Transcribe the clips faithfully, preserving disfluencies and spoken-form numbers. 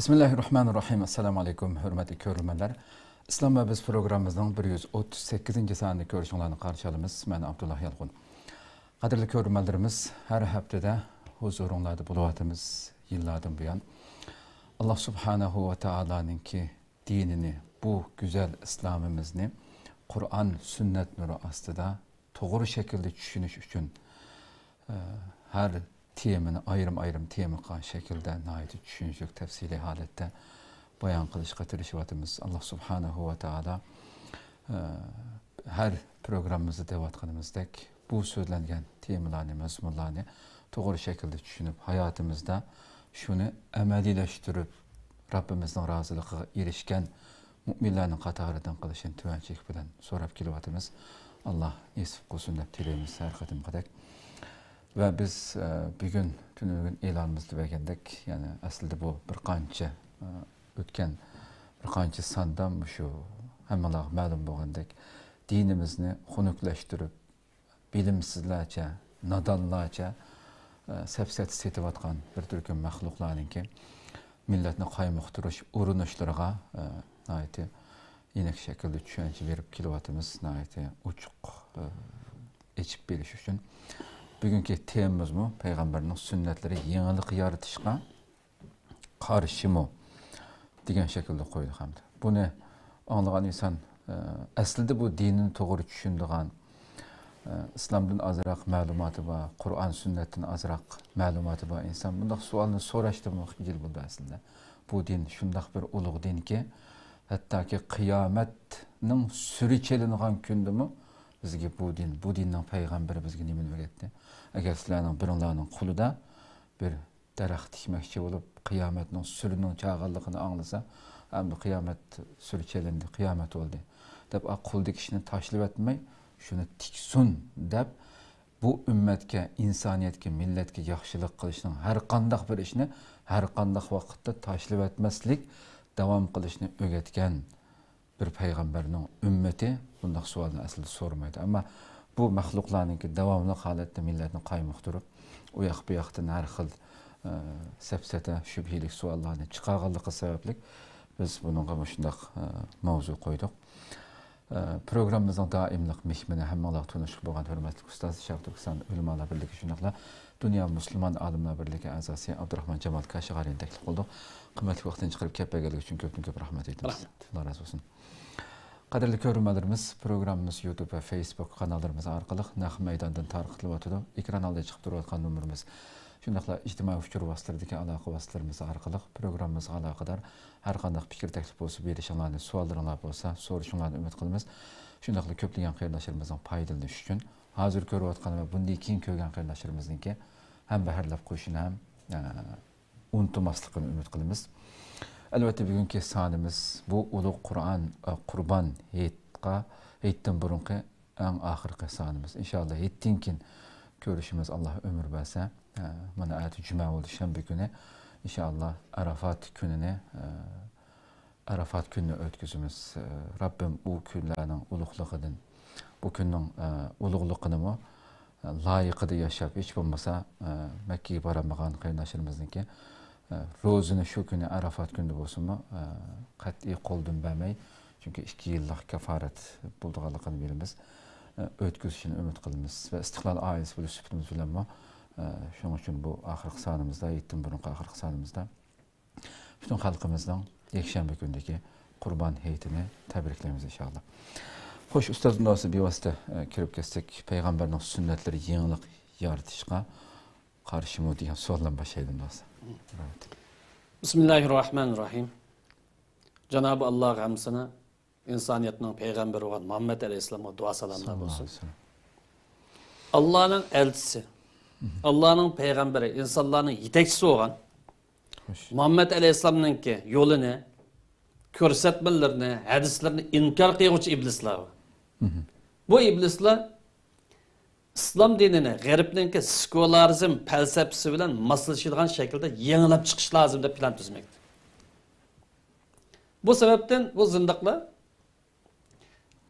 بىسمىللاھىررەھمانىررەھىم. ئەسسالامۇئەلەيكۇم، ھۆرمەتلىك كۆرۈرمەنلەر. ئىسلام ۋە بىز پروگراممىمىزنىڭ بىر يۈز ئوتتۇز سەككىزىنچى سانىنى كۆرۈشۈڭلارنى قارشى ئالىمىز. مەن ئابدۇللا يالقۇن. قەدىرلىك كۆرۈرمەنلىرىمىز، ھەر ھەپتىدە ھۇزۇرۇڭلاردا بولۇۋاتىمىز يىللاردىن بۇيان. ئاللا سۇبھانەھۇ ۋە تائالانىڭكى دىنىنى، بۇ گۈزەل ئىسلامىمىزنى قۇرئان، سۈننەت نۇرى ئاستىدا توغرا شەكىلدە چۈشىنىش ئۈچۈن، ئە، ھەر تېمىنى ئايرىم-ئايرىم تېما قىلغان شەكىلدە ناھايىتى چۈشىنىشلىك، تەپسىلىي ھالەتتە بايان قىلىشقا تىرىشىۋاتىمىز. ئاللا سۇبھانەھۇ ۋە تائالا، ئە، ھەر پروگراممىمىزدا دەۋاتقىنىمىزدەك، بۇ سۆزلەنگەن تېمىلارنى، مەزمۇنلارنى توغرا شەكىلدە چۈشىنىپ، ھاياتىمىزدا شۇنى ئەمەلىيلەشتۈرۈپ، رەببىمىزنىڭ رازىلىقىغا ئېرىشكەن مۇئمىنلارنىڭ قاتارىدىن قىلىشىنى تۆۋەنچىلىك بىلەن سوراپ كېلىۋاتىمىز. ئاللا نېسىپ قىلسۇن دەپ تىلەيمىز ھەر قېتىمقىدەك. ۋە بىز، ئە، بۈگۈن، تۈنۈگۈن ئېلانىمىزدا بەرگەندەك، يەنى ئەسلىدە بۇ بىر قانچە، ئە، ئۆتكەن بىر قانچە ساندا مۇشۇ ھەممىڭلارغا مەلۇم بولغاندەك دىنىمىزنى خۇنۈكلەشتۈرۈپ، بىلىمسىزلەرچە، نادانلارچە، ئە، سەپسەتە سېتىۋاتقان بىر تۈركۈم مەخلۇقلارنىڭكى مىللەتنى قايمۇقتۇرۇش ئۇرۇنۇشلىرىغا، ئە، ناھايىتى يېنىك شەكىلدە چۈشەنچە بېرىپ كېلىۋاتىمىز. ناھايىتى ئوچۇق، ئە، ئېچىپ بېرىش ئۈچۈن. بۈگۈنكى تېمىمىزمۇ پەيغەمبەرنىڭ سۈننەتلىرى يېڭىلىق يارىتىشقا قارشىمۇ دېگەن شەكىلدە قويدۇق ئەمدى. بۇنى ئاڭلىغان ئىنسان، ئە، ئەسلىدە بۇ دىننى توغرا چۈشىنىدىغان، ئە، ئىسلامدىن ئازراق مەلۇماتى بار، قۇرئان سۈننەتتىن ئازراق مەلۇماتى بار ئىنسان بۇنداق سوئالنى سوراشتىمۇ خىجىل بولىدۇ ئەسلىدە. بۇ دىن شۇنداق بىر ئۇلۇغ دىنكى، ھەتتاكى قىيامەتنىڭ سۈرى چېلىنغان كۈندىمۇ بىزگە بۇ دىن، بۇ دىننىڭ پەيغەمبىرى بىزگە نېمىنى ئۆگەتتى؟ ئەگەر سىلەرنىڭ بىرىڭلارنىڭ قولىدا بىر دەرەخ تىكمەكچى بولۇپ، قىيامەتنىڭ سۈرىنىڭ چاغانلىقىنى ئاڭلىسا، ئەمدى قىيامەت سۈرى چېلىندى، قىيامەت بولدى دەپ، ئا، قولىدىكى ئىشنى تاشلىۋەتمەي، شۇنى تىكسۇن دەپ، بۇ ئۈممەتكە، ئىنسانىيەتكە، مىللەتكە ياخشىلىق قىلىشنىڭ ھەر قانداق بىر ئىشنى ھەر قانداق ۋاقىتتا تاشلىۋەتمەسلىك، داۋام قىلىشنى ئۆگەتكەن بىر پەيغەمبەرنىڭ ئۈممىتى بۇنداق سوئالنى ئەسلىدە سورىمايدۇ. ئەمما بۇ مەخلۇقلارنىڭكى داۋاملىق ھالەتتە مىللەتنى قايمۇقتۇرۇپ، ئۇ ياق بۇ ياقتىن ھەر خىل، ئە، سەپسەتە، شۈبھىلىك سوئاللارنى چىقارغانلىقى سەۋەبلىك بىز بۇنىڭغا مۇشۇنداق، ئە، ماۋزۇ قويدۇق. ئە، پروگراممىمىزنىڭ دائىملىق مېھمىنى، ھەممىڭلارغا تونۇشلۇق بولغان ھۆرمەتلىك ئۇستاز، شەرقىي تۈركىستان ئۆلىمالار بىرلىكى، شۇنداقلا دۇنيا مۇسۇلمان ئالىملار بىرلىكى ئەزاسى ئابدۇراخمان جامال كاشىغارىنى تەكلىپ قىلدۇق. قىممەتلىك ۋاقتىنى چىقىرىپ كەپ بەرگەنلىكى ئۈچۈن كۆپتىن كۆپ رەھمەت ئېيتىمىز. رەھمەت. ئاللا رازى بولسۇن. قەدىرلىك كۆرۈرمەنلىرىمىز، پروگراممىمىز يۇتۇب ۋە فېيسبۇك قاناللىرىمىز ئارقىلىق نەق مەيداندىن تارقىتىلىۋاتىدۇ. ئېكران ئالدىدا چىقىپ تۇرۇۋاتقان نومۇرىمىز، شۇنداقلا ئىجتىمائىي ئۇچۇر ۋاسىتىلىرىدىكى ئالاقە ۋاسىتىلىرىمىز ئارقىلىق پروگراممىمىزغا ئالاقىدار ھەر قانداق پىكىر تەكلىپ بولسا بېرىشىڭلارنى، سوئاللىرىڭلار بولسا سورىشىڭلارنى ئۈمىد قىلىمىز. شۇنداقلا كۆپلىگەن قېرىنداشلىرىمىزنىڭ پايدىلىنىشى ئۈچۈن ھازىر كۆرۈۋاتقان ۋە بۇندىن كېيىن كۆرگەن قېرىنداشلىرىمىزنىڭكى ھەم بەھرىلەپ قويۇشىنى ھەم، ئە، ئۇنتۇماسلىقىنى ئۈمىد قىلىمىز. ئەلۋەتتە، بۈگۈنكى سانىمىز بۇ ئۇلۇغ قۇرئان، ئە، قۇربان ھېيتقا، ھېيتتىن بۇرۇنقى ئەڭ ئاخىرقى سانىمىز. ئىنشائاللا، ھېيتتىن كېيىن كۆرۈشىمىز، ئاللا ئۆمۈر بەرسە. ئە، مانا ئەتە جۈمە بولدى، شەنبە كۈنى. ئىنشائاللا، ئەرەفات كۈنىنى، ئە، ئەرەفات كۈنىنى ئۆتكۈزىمىز. ئە، رەببىم ئۇ كۈنلەرنىڭ ئۇلۇغلۇقىدىن، بۇ كۈننىڭ، ئە، ئۇلۇغلۇقىنىمۇ، ئە، لايىقىدا ياشاپ، ھېچ بولمىسا، ئە، مەككىگە بارالمىغان قېرىنداشلىرىمىزنىڭكى، ئە، روزىنى شۇ كۈنى ئەرەفات كۈنىدە بولسىمۇ، ئە، قەتئىي قولدىن بەرمەي، چۈنكى ئىككى يىللىق كافارەت بولىدىغانلىقىنى بىلىمىز. ئە، ئۆتكۈزۈشىنى ئۈمىد قىلىمىز ۋە ئىستىقلال ئائىلىسى بولۇش سۈپىتىمىز بىلەنمۇ، ئە، شۇنىڭ ئۈچۈن بۇ ئاخىرقى سانىمىزدا، ھېيتتىن بۇرۇنقى ئاخىرقى سانىمىزدا پۈتۈن خەلقىمىزنىڭ يەكشەنبە كۈنىدىكى قۇربان ھېيتىنى تەبرىكلەيمىز، ئىنشائاللا. خوش، ئۇستاز، ئۇندىن بولسا بىۋاسىتە، ئە، كىرىپ كەتسەك، پەيغەمبەرنىڭ سۈننەتلىرى يېڭىلىق يارىتىشقا قارشىمۇ دېگەن سوئالدىن باشلايلى، ئۇندىن بولسا. رەھمەت. بىسمىللاھىررەھمانىررەھىم. جانابى ئاللاغا ھەمسىنى ئىنسانىيەتنىڭ پەيغەمبىرى بولغان مۇھەممەد ئەلەيھىسسالامغا دۇئا سالاملار بولسۇن. ساللاللاھۇ ئەلەيھى ۋەسەللەم. ئاللانىڭ ئەلچىسى، ئاللانىڭ پەيغەمبىرى، ئىنسانلارنىڭ يېتەكچىسى بولغان خوش. مۇھەممەد ئەلەيھىسسالامنىڭكى يولىنى، كۆرسەتمىلىرىنى، ھەدىسلىرىنى ئىنكار قىلغۇچى ئىبلىسلار بار. بۇ ئىبلىسلار ئىسلام دىنىنى غەربنىڭكى سېكۇلارىزم پەلسەپىسى بىلەن ماسلىشىدىغان شەكىلدە يېڭىلاپ چىقىش لازىم دەپ پىلان تۈزمەكتە. بۇ سەۋەبتىن بۇ زىندىقلار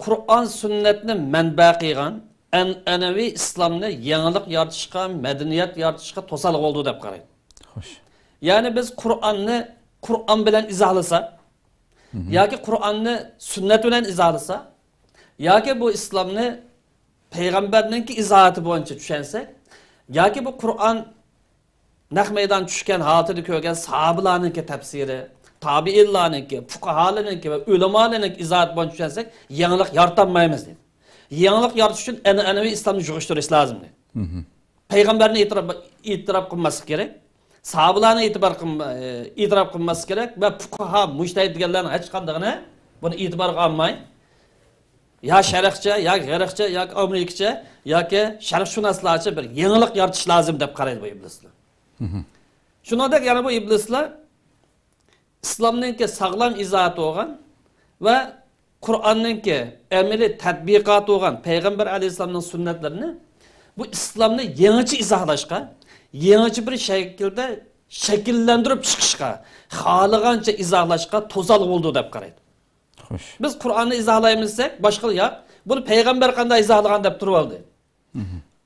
قۇرئان سۈننەتنى مەنبە قىلغان ئەنئەنىۋى ئىسلامنى يېڭىلىق يارىتىشقا، مەدەنىيەت يارىتىشقا توسالغۇ بولىدۇ دەپ قارايدۇ. خوش. يەنى بىز قۇرئاننى قۇرئان بىلەن ئىزاھلىسا، ياكى قۇرئاننى سۈننەت بىلەن ئىزاھلىسا، ياكى بۇ ئىسلامنى پەيغەمبەرنىڭكى ئىزاھاتى بويىچە چۈشەنسەك، ياكى بۇ قۇرئان نەق مەيدان چۈشكەن ھالىتىدە كۆرگەن ساھابىلارنىڭكى تەپسىرى، تابىئىنلارنىڭكى، پۇقاھالارنىڭكى ۋە ئۆلىمالارنىڭكى ئىزاھاتى بويىچە چۈشەنسەك، يېڭىلىق يارىتالمايمىز دېدى. يېڭىلىق يارىتىش ئۈچۈن ئەنئەنىۋى ئىسلامنى يىغىشتۇرۇش لازىم دېدى. پەيغەمبەرنى ئېتىراپ، ئېتىراپ قىلماسلىق كېرەك. ساھابىلارنى ئېتىبار قىلما-، ئېتىراپ قىلماسلىق كېرەك ۋە پۇقاھا، مۇجتەھىد دېگەنلەرنىڭ ھېچقاندىقىنى بۇنى ئېتىبارغا ئالماي، يا شەرقچە، يا غەربچە، ياكى ئامېرىكىچە، ياكى شەرقشۇناسلارچە بىر يېڭىلىق يارىتىش لازىم دەپ قارايدۇ بۇ ئىبلىسلار. شۇنىڭدەك يەنە بۇ ئىبلىسلار ئىسلامنىڭكى ساغلام ئىزاھاتى بولغان ۋە قۇرئاننىڭكى ئەمەلىي تەتبىقاتى بولغان پەيغەمبەر ئەلەيھىسسالامنىڭ سۈننەتلىرىنى بۇ ئىسلامنى يېڭىچە ئىزاھلاشقا، يېڭىچە بىر شەكىلدە شەكىللەندۈرۈپ چىقىشقا، خالىغانچە ئىزاھلاشقا توسالغۇ بولىدۇ دەپ قارايدۇ. خوش. بىز قۇرئاننى ئىزاھلايمىز دېسەك، باشقىلار ياق، بۇنى پەيغەمبەر قانداق ئىزاھلىغان دەپ تۇرۇۋالدى.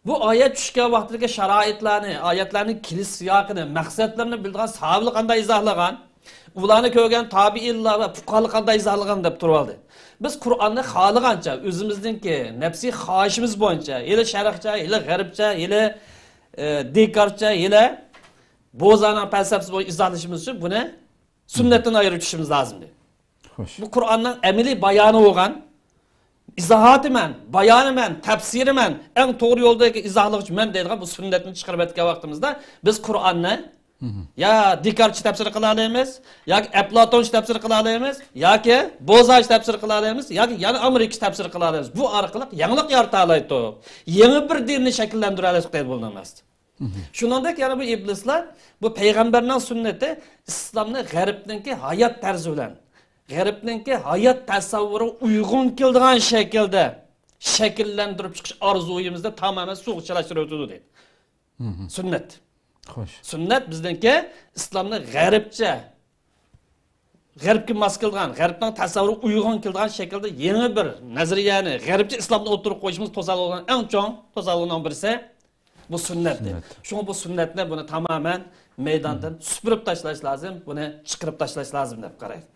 بۇ ئايەت چۈشكەن ۋاقتىدىكى شارائىتلارنى، ئايەتلەرنىڭ كېلىش سىياقىنى، مەقسەتلىرىنى بىلىدىغان ساھابىلەر قانداق ئىزاھلىغان، ئۇلارنى كۆرگەن تابىئىنلار ۋە پۇقاھالار قانداق ئىزاھلىغان دەپ تۇرۇۋالدى. بىز قۇرئاننى خالىغانچە، ئۆزىمىزنىڭكى نەپسىي خاھىشىمىز بويىچە، ھېلى شەرقچە، ھېلى غەربچە، ھېلى، ئە، دېكارتچە، ھېلى بوزانىڭ پەلسەپىسى بويىچە ئىزاھلىشىمىز ئۈچۈن بۇنى سۈننەتتىن ئايرىۋېتىشىمىز لازىم دېدى. خوش. بۇ قۇرئاننىڭ ئەمەلىي بايانى بولغان، ئىزاھاتى مەن، بايانى مەن، تەپسىرى مەن، ئەڭ توغرا يولدىكى ئىزاھلىغۇچى مەن دەيدىغان بۇ سۈننەتنى چىقىرىپ ئەتكەن ۋاقتىمىزدا بىز قۇرئاننى يا دېكارتچە تەپسىر قىلالايمىز، ياكى ئەپلاتونچە تەپسىر قىلالايمىز، ياكى بوزاچە تەپسىر قىلالايمىز، ياكى يەنە ئامېرىكىچە تەپسىر قىلالايمىز. بۇ ئارقىلىق يېڭىلىق يارىتالايتتۇق. يېڭى بىر دىننى شەكىللەندۈرەلەيتتۇق دەيدۇ بۇ نەرسىدە. شۇنىڭدەك يەنە بۇ ئىبلىسلار بۇ پەيغەمبەرنىڭ سۈننىتى ئىسلامنى غەربنىڭكى ھايات تەرزى بىلەن، غەربنىڭكى ھايات تەسەۋۋۇرىغا ئۇيغۇن كېلىدىغان شەكىلدە شەكىللەندۈرۈپ چىقىش ئارزۇيىمىزنى تامامەن سۇغا چىلاشتۇرۇۋېتىدۇ دەيدۇ. سۈننەت. خوش. سۈننەت بىزنىڭكى ئىسلامنى غەربچە، غەربكە ماس كېلىدىغان، غەربنىڭ تەسەۋۋۇرىغا ئۇيغۇن كېلىدىغان شەكىلدە يېڭى بىر نەزەرىيەنى، غەربچە ئىسلامنى ئوتتۇرىغا قويۇشىمىز توسالغۇ بولغان ئەڭ چوڭ توسالغۇنىڭ بىرسى بۇ سۈننەتتۇر. سۈننەت. شۇڭا بۇ سۈننەتنى بۇنى تامامەن مەيداندىن سۈپۈرۈپ تاشلاش لازىم، بۇنى چىقىرىپ تاشلاش لازىم دەپ قارايدۇ.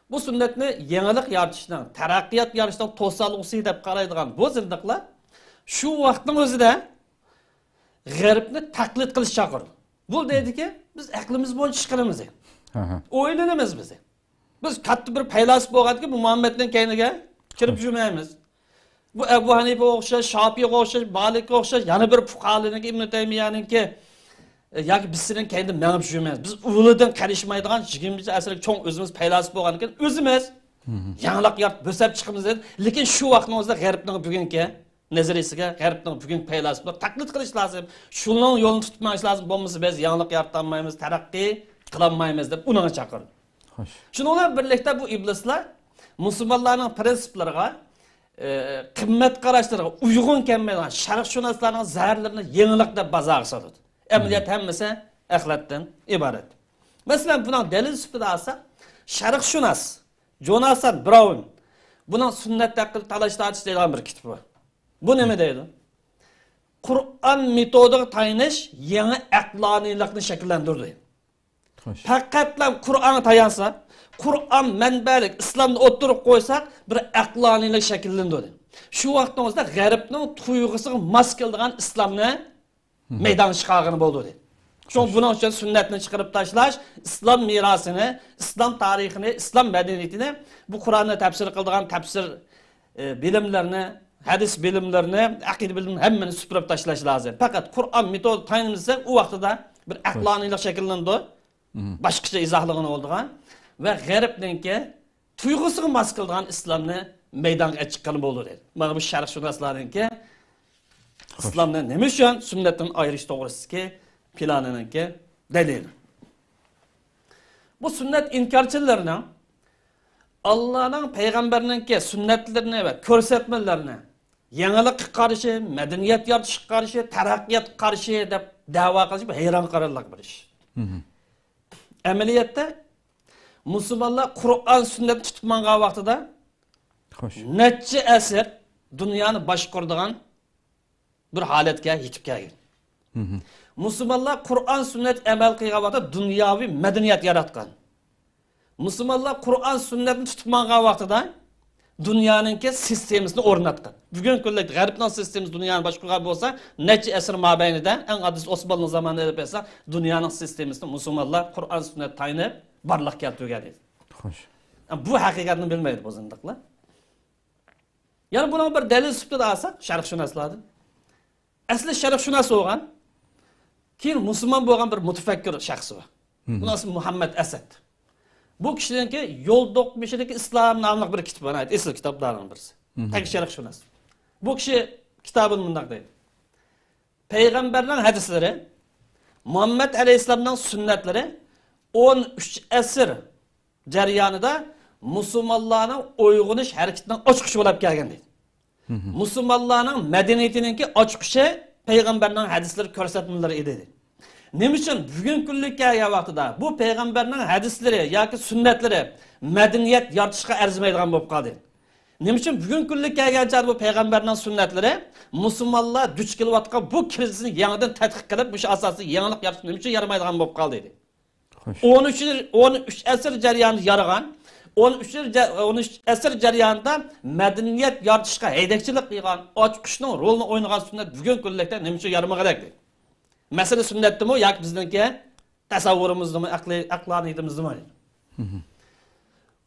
بۇ سۈننەتنى يېڭىلىق يارىتىشنىڭ، تەرەققىيات يارىتىشنىڭ توسالغۇسى دەپ قارايدىغان بۇ زىندىقلار شۇ ۋاقىتنىڭ ئۆزىدە غەربنى تەقلىد قىلىش چاقىرىدۇ. بۇ دەيدىكى، بىز ئەقلىمىز بويىچە ئىش قىلىمىز. ھە، ھە. ئويلىنىمىز بىز. بىز كاتتا بىر پەيلاسوپ بولغاندىكىن، بۇ مۇھەممەدنىڭ كەينىگە كىرىپ يۈرمەيمىز. بۇ ئەبۇ ھەنىپىگە ئوخشاش، شاپىئىغا ئوخشاش، مالىككە ئوخشاش، يەنە بىر پۇقاھالىنىڭكى، ئىبنى تەيمىيەنىڭكى، ئە، ياكى بىرسىنىڭ كەينىدە مېڭىپ يۈرمەيمىز. بىز ئۇلىدىن قېلىشمايدىغان يىگىرمىنچى ئەسىرلىك چوڭ ئۆزىمىز پەيلاسوپ بولغاندىكىن، ئۆزىمىز يېڭىلىق يارىتىپ بۆسۈپ چىقىمىز دېدى. لېكىن شۇ ۋاقىتنىڭ ئۆزىدە غەربنىڭ بۈگۈنكى نەزەرىيىسىگە، غەربنىڭ بۈگۈنكى پەيلاسوپلىرىغا تەقلىد قىلىش لازىم. شۇنىڭ يولىنى تۇتۇپ مېڭىش لازىم. بولمىسا بىز يېڭىلىق يارىتالمايمىز، تەرەققىي قىلالمايمىز دەپ ئۇنىڭغا چاقىرىدۇ. خوش. شۇنىڭ بىلەن بىرلىكتە بۇ ئىبلىسلار مۇسۇلمانلارنىڭ پىرىنسىپلىرىغا، ئى، قىممەت قاراشلىرىغا ئۇيغۇن كەلمەيدىغان شەرقشۇناسلارنىڭ زەھەرلىرىنى يېڭىلىق دەپ بازارغا سالىدۇ. ئەمەلىيەتتە ھەممىسى ئەخلەتتىن ئىبارەت. مەسىلەن، بۇنىڭ دەلىل سۈپىتىدە ئالساق، شەرقشۇناس جوناسان براۋن، بۇنىڭ سۈننەت ھەققىدە تالاش تارتىش دەيدىغان بىر كىتابى بار. بۇ نېمە دەيدۇ؟ قۇرئان مېتودىغا تايىنىش يېڭى ئەقلانىيلىقنى شەكىللەندۈردى. خوش. پەقەتلا قۇرئانغا تايانساق، قۇرئان مەنبەلىك ئىسلامنى ئوتتۇرىغا قويساق، بىر ئەقلانىيلىق شەكىللىنىدۇ. شۇ ۋاقىتنىڭ ئۆزىدە غەربنىڭ تۇيغۇسىغا ماس كېلىدىغان ئىسلامنى مەيدانغا چىقارغىلى بولىدۇ دېدى. شۇڭا بۇنىڭ ئۈچۈن سۈننەتنى چىقىرىپ تاشلاش، ئىسلام مىراسىنى، ئىسلام تارىخىنى، ئىسلام مەدەنىيىتىنى، بۇ قۇرئاننى تەپسىر قىلىدىغان تەپسىر، ئە، بىلىملىرىنى، ھەدىس بىلىملىرىنى، ئەقىدە بىلىملىرىنى ھەممىنى سۈپۈرۈپ تاشلاش لازىم. پەقەت قۇرئان مېتودىغا تايىنىمىز دېسەك، ئۇ ۋاقتىدا بىر ئەقلانىيلىق شەكىللىنىدۇ. باشقىچە ئىزاھلىغىنى بولىدىغان ۋە غەربنىڭكى تۇيغۇسىغا ماس كېلىدىغان ئىسلامنى مەيدانغا ئەچىققىلى بولىدۇ دەيدۇ. مانا بۇ شەرقشۇناسلارنىڭكى ئىسلامنى نېمە ئۈچۈن سۈننەتتىن ئايرىش توغرىسىدىكى پىلانىنىڭكى دەلىلى. بۇ سۈننەت ئىنكارچىلىرىنىڭ ئاللانىڭ پەيغەمبەرنىڭكى سۈننەتلىرىنى ۋە كۆرسەتمىلىرىنى يېڭىلىققا قارشى، مەدەنىيەت يارىتىشقا قارشى، تەرەققىياتقا قارشى دەپ دەۋا قىلىش بۇ ھەيران قالارلىق بىر ئىش. ئەمەلىيەتتە مۇسۇلمانلار قۇرئان سۈننەتنى تۇتۇپ ماڭغان ۋاقتىدا نەچچە ئەسىر دۇنيانى باشقۇرىدىغان بىر ھالەتكە يېتىپ كەلگەن. مۇسۇلمانلار قۇرئان سۈننەتكە ئەمەل قىلغان ۋاقىتتا دۇنياۋى مەدەنىيەت ياراتقان. مۇسۇلمانلار قۇرئان سۈننەتنى تۇتۇپ ماڭغان ۋاقتىدا دۇنيانىڭكى سىستېمىسىنى ئورناتقان. بۈگۈنكى كۈنلۈك غەربنىڭ سىستېمىسى دۇنيانى باشقۇرغان بولسا، نەچچە ئەسىر مابەينىدە، ئەڭ ئاددىيسى ئوسمانلى زامانىنى ئېلىپ ئېيتساق، دۇنيانىڭ سىستېمىسىنى مۇسۇلمانلار قۇرئان سۈننەتكە تايىنىپ بارلىققا كەلتۈرگەن ئىدى. خوش. بۇ ھەقىقەتنى بىلمەيدۇ بۇ زىندىقلار. يەنە بۇنىڭ بىر دەلىل سۈپىتىدە ئالساق، شەرقشۇناسلاردىن. ئەسلى شەرقشۇناس بولغان، كېيىن مۇسۇلمان بولغان بىر مۇتەپەككۇر شەخس بار. بۇنىڭ ئىسمى مۇھەممەد ئەسەد. بۇ كىشىنىڭكى يول دوقمۇشىدىكى ئىسلام ناملىق بىر كىتابى بار، ناھايىتى ئېسىل كىتابلارنىڭ بىرسى. تەك شەرقشۇناس. بۇ كىشى كىتابىدا مۇنداق دەيدۇ. پەيغەمبەرنىڭ ھەدىسلىرى، مۇھەممەد ئەلەيھىسسالامنىڭ سۈننەتلىرى ئون ئۈچ ئەسىر جەريانىدا مۇسۇلمانلارنىڭ ئويغىنىش ھەرىكىتىنىڭ ئاچقۇچى بولۇپ كەلگەن دەيدۇ. مۇسۇلمانلارنىڭ مەدەنىيىتىنىڭكى ئاچقۇچى پەيغەمبەرنىڭ ھەدىسلىرى، كۆرسەتمىلىرى ئىدى. نېمە ئۈچۈن بۈگۈنكى كۈنلۈككە كەلگەن ۋاقتىدا بۇ پەيغەمبەرنىڭ ھەدىسلىرى ياكى سۈننەتلىرى مەدەنىيەت يارىتىشقا ئەرزىمەيدىغان بولۇپ قالدى؟ نېمە ئۈچۈن بۈگۈنكى كۈنلۈككە كەلگەن چاغدا بۇ پەيغەمبەرنىڭ سۈننەتلىرى مۇسۇلمانلار دۇچ كېلىۋاتقان بۇ كىرىزىسنى يېڭىدىن تەتقىق قىلىپ، مۇشۇ ئاساستا يېڭىلىق يارىتىش نېمە ئۈچۈن يارىمايدىغان بولۇپ قالدى دېدى؟ خوش. ئون ئۈچ، ئون ئۈچ ئەسىر جەريانىدا يارىغان، ئون ئۈچ، ئون ئۈچ ئەسىر جەريانىدا مەدەنىيەت يارىتىشقا ھەيدەكچىلىك قىلغان، ئاچقۇچنىڭ رولىنى ئوينىغان سۈننەت بۈگۈنكى كۈنلۈكتە نېمە ئۈچۈن يارىمىغۇدەك دېدى؟ مەسىلە سۈننەتتىمۇ ياكى بىزنىڭكى تەسەۋۋۇرىمىزدىمۇ، ئەقلىي، ئەقلانىيىتىمىزدىمۇ؟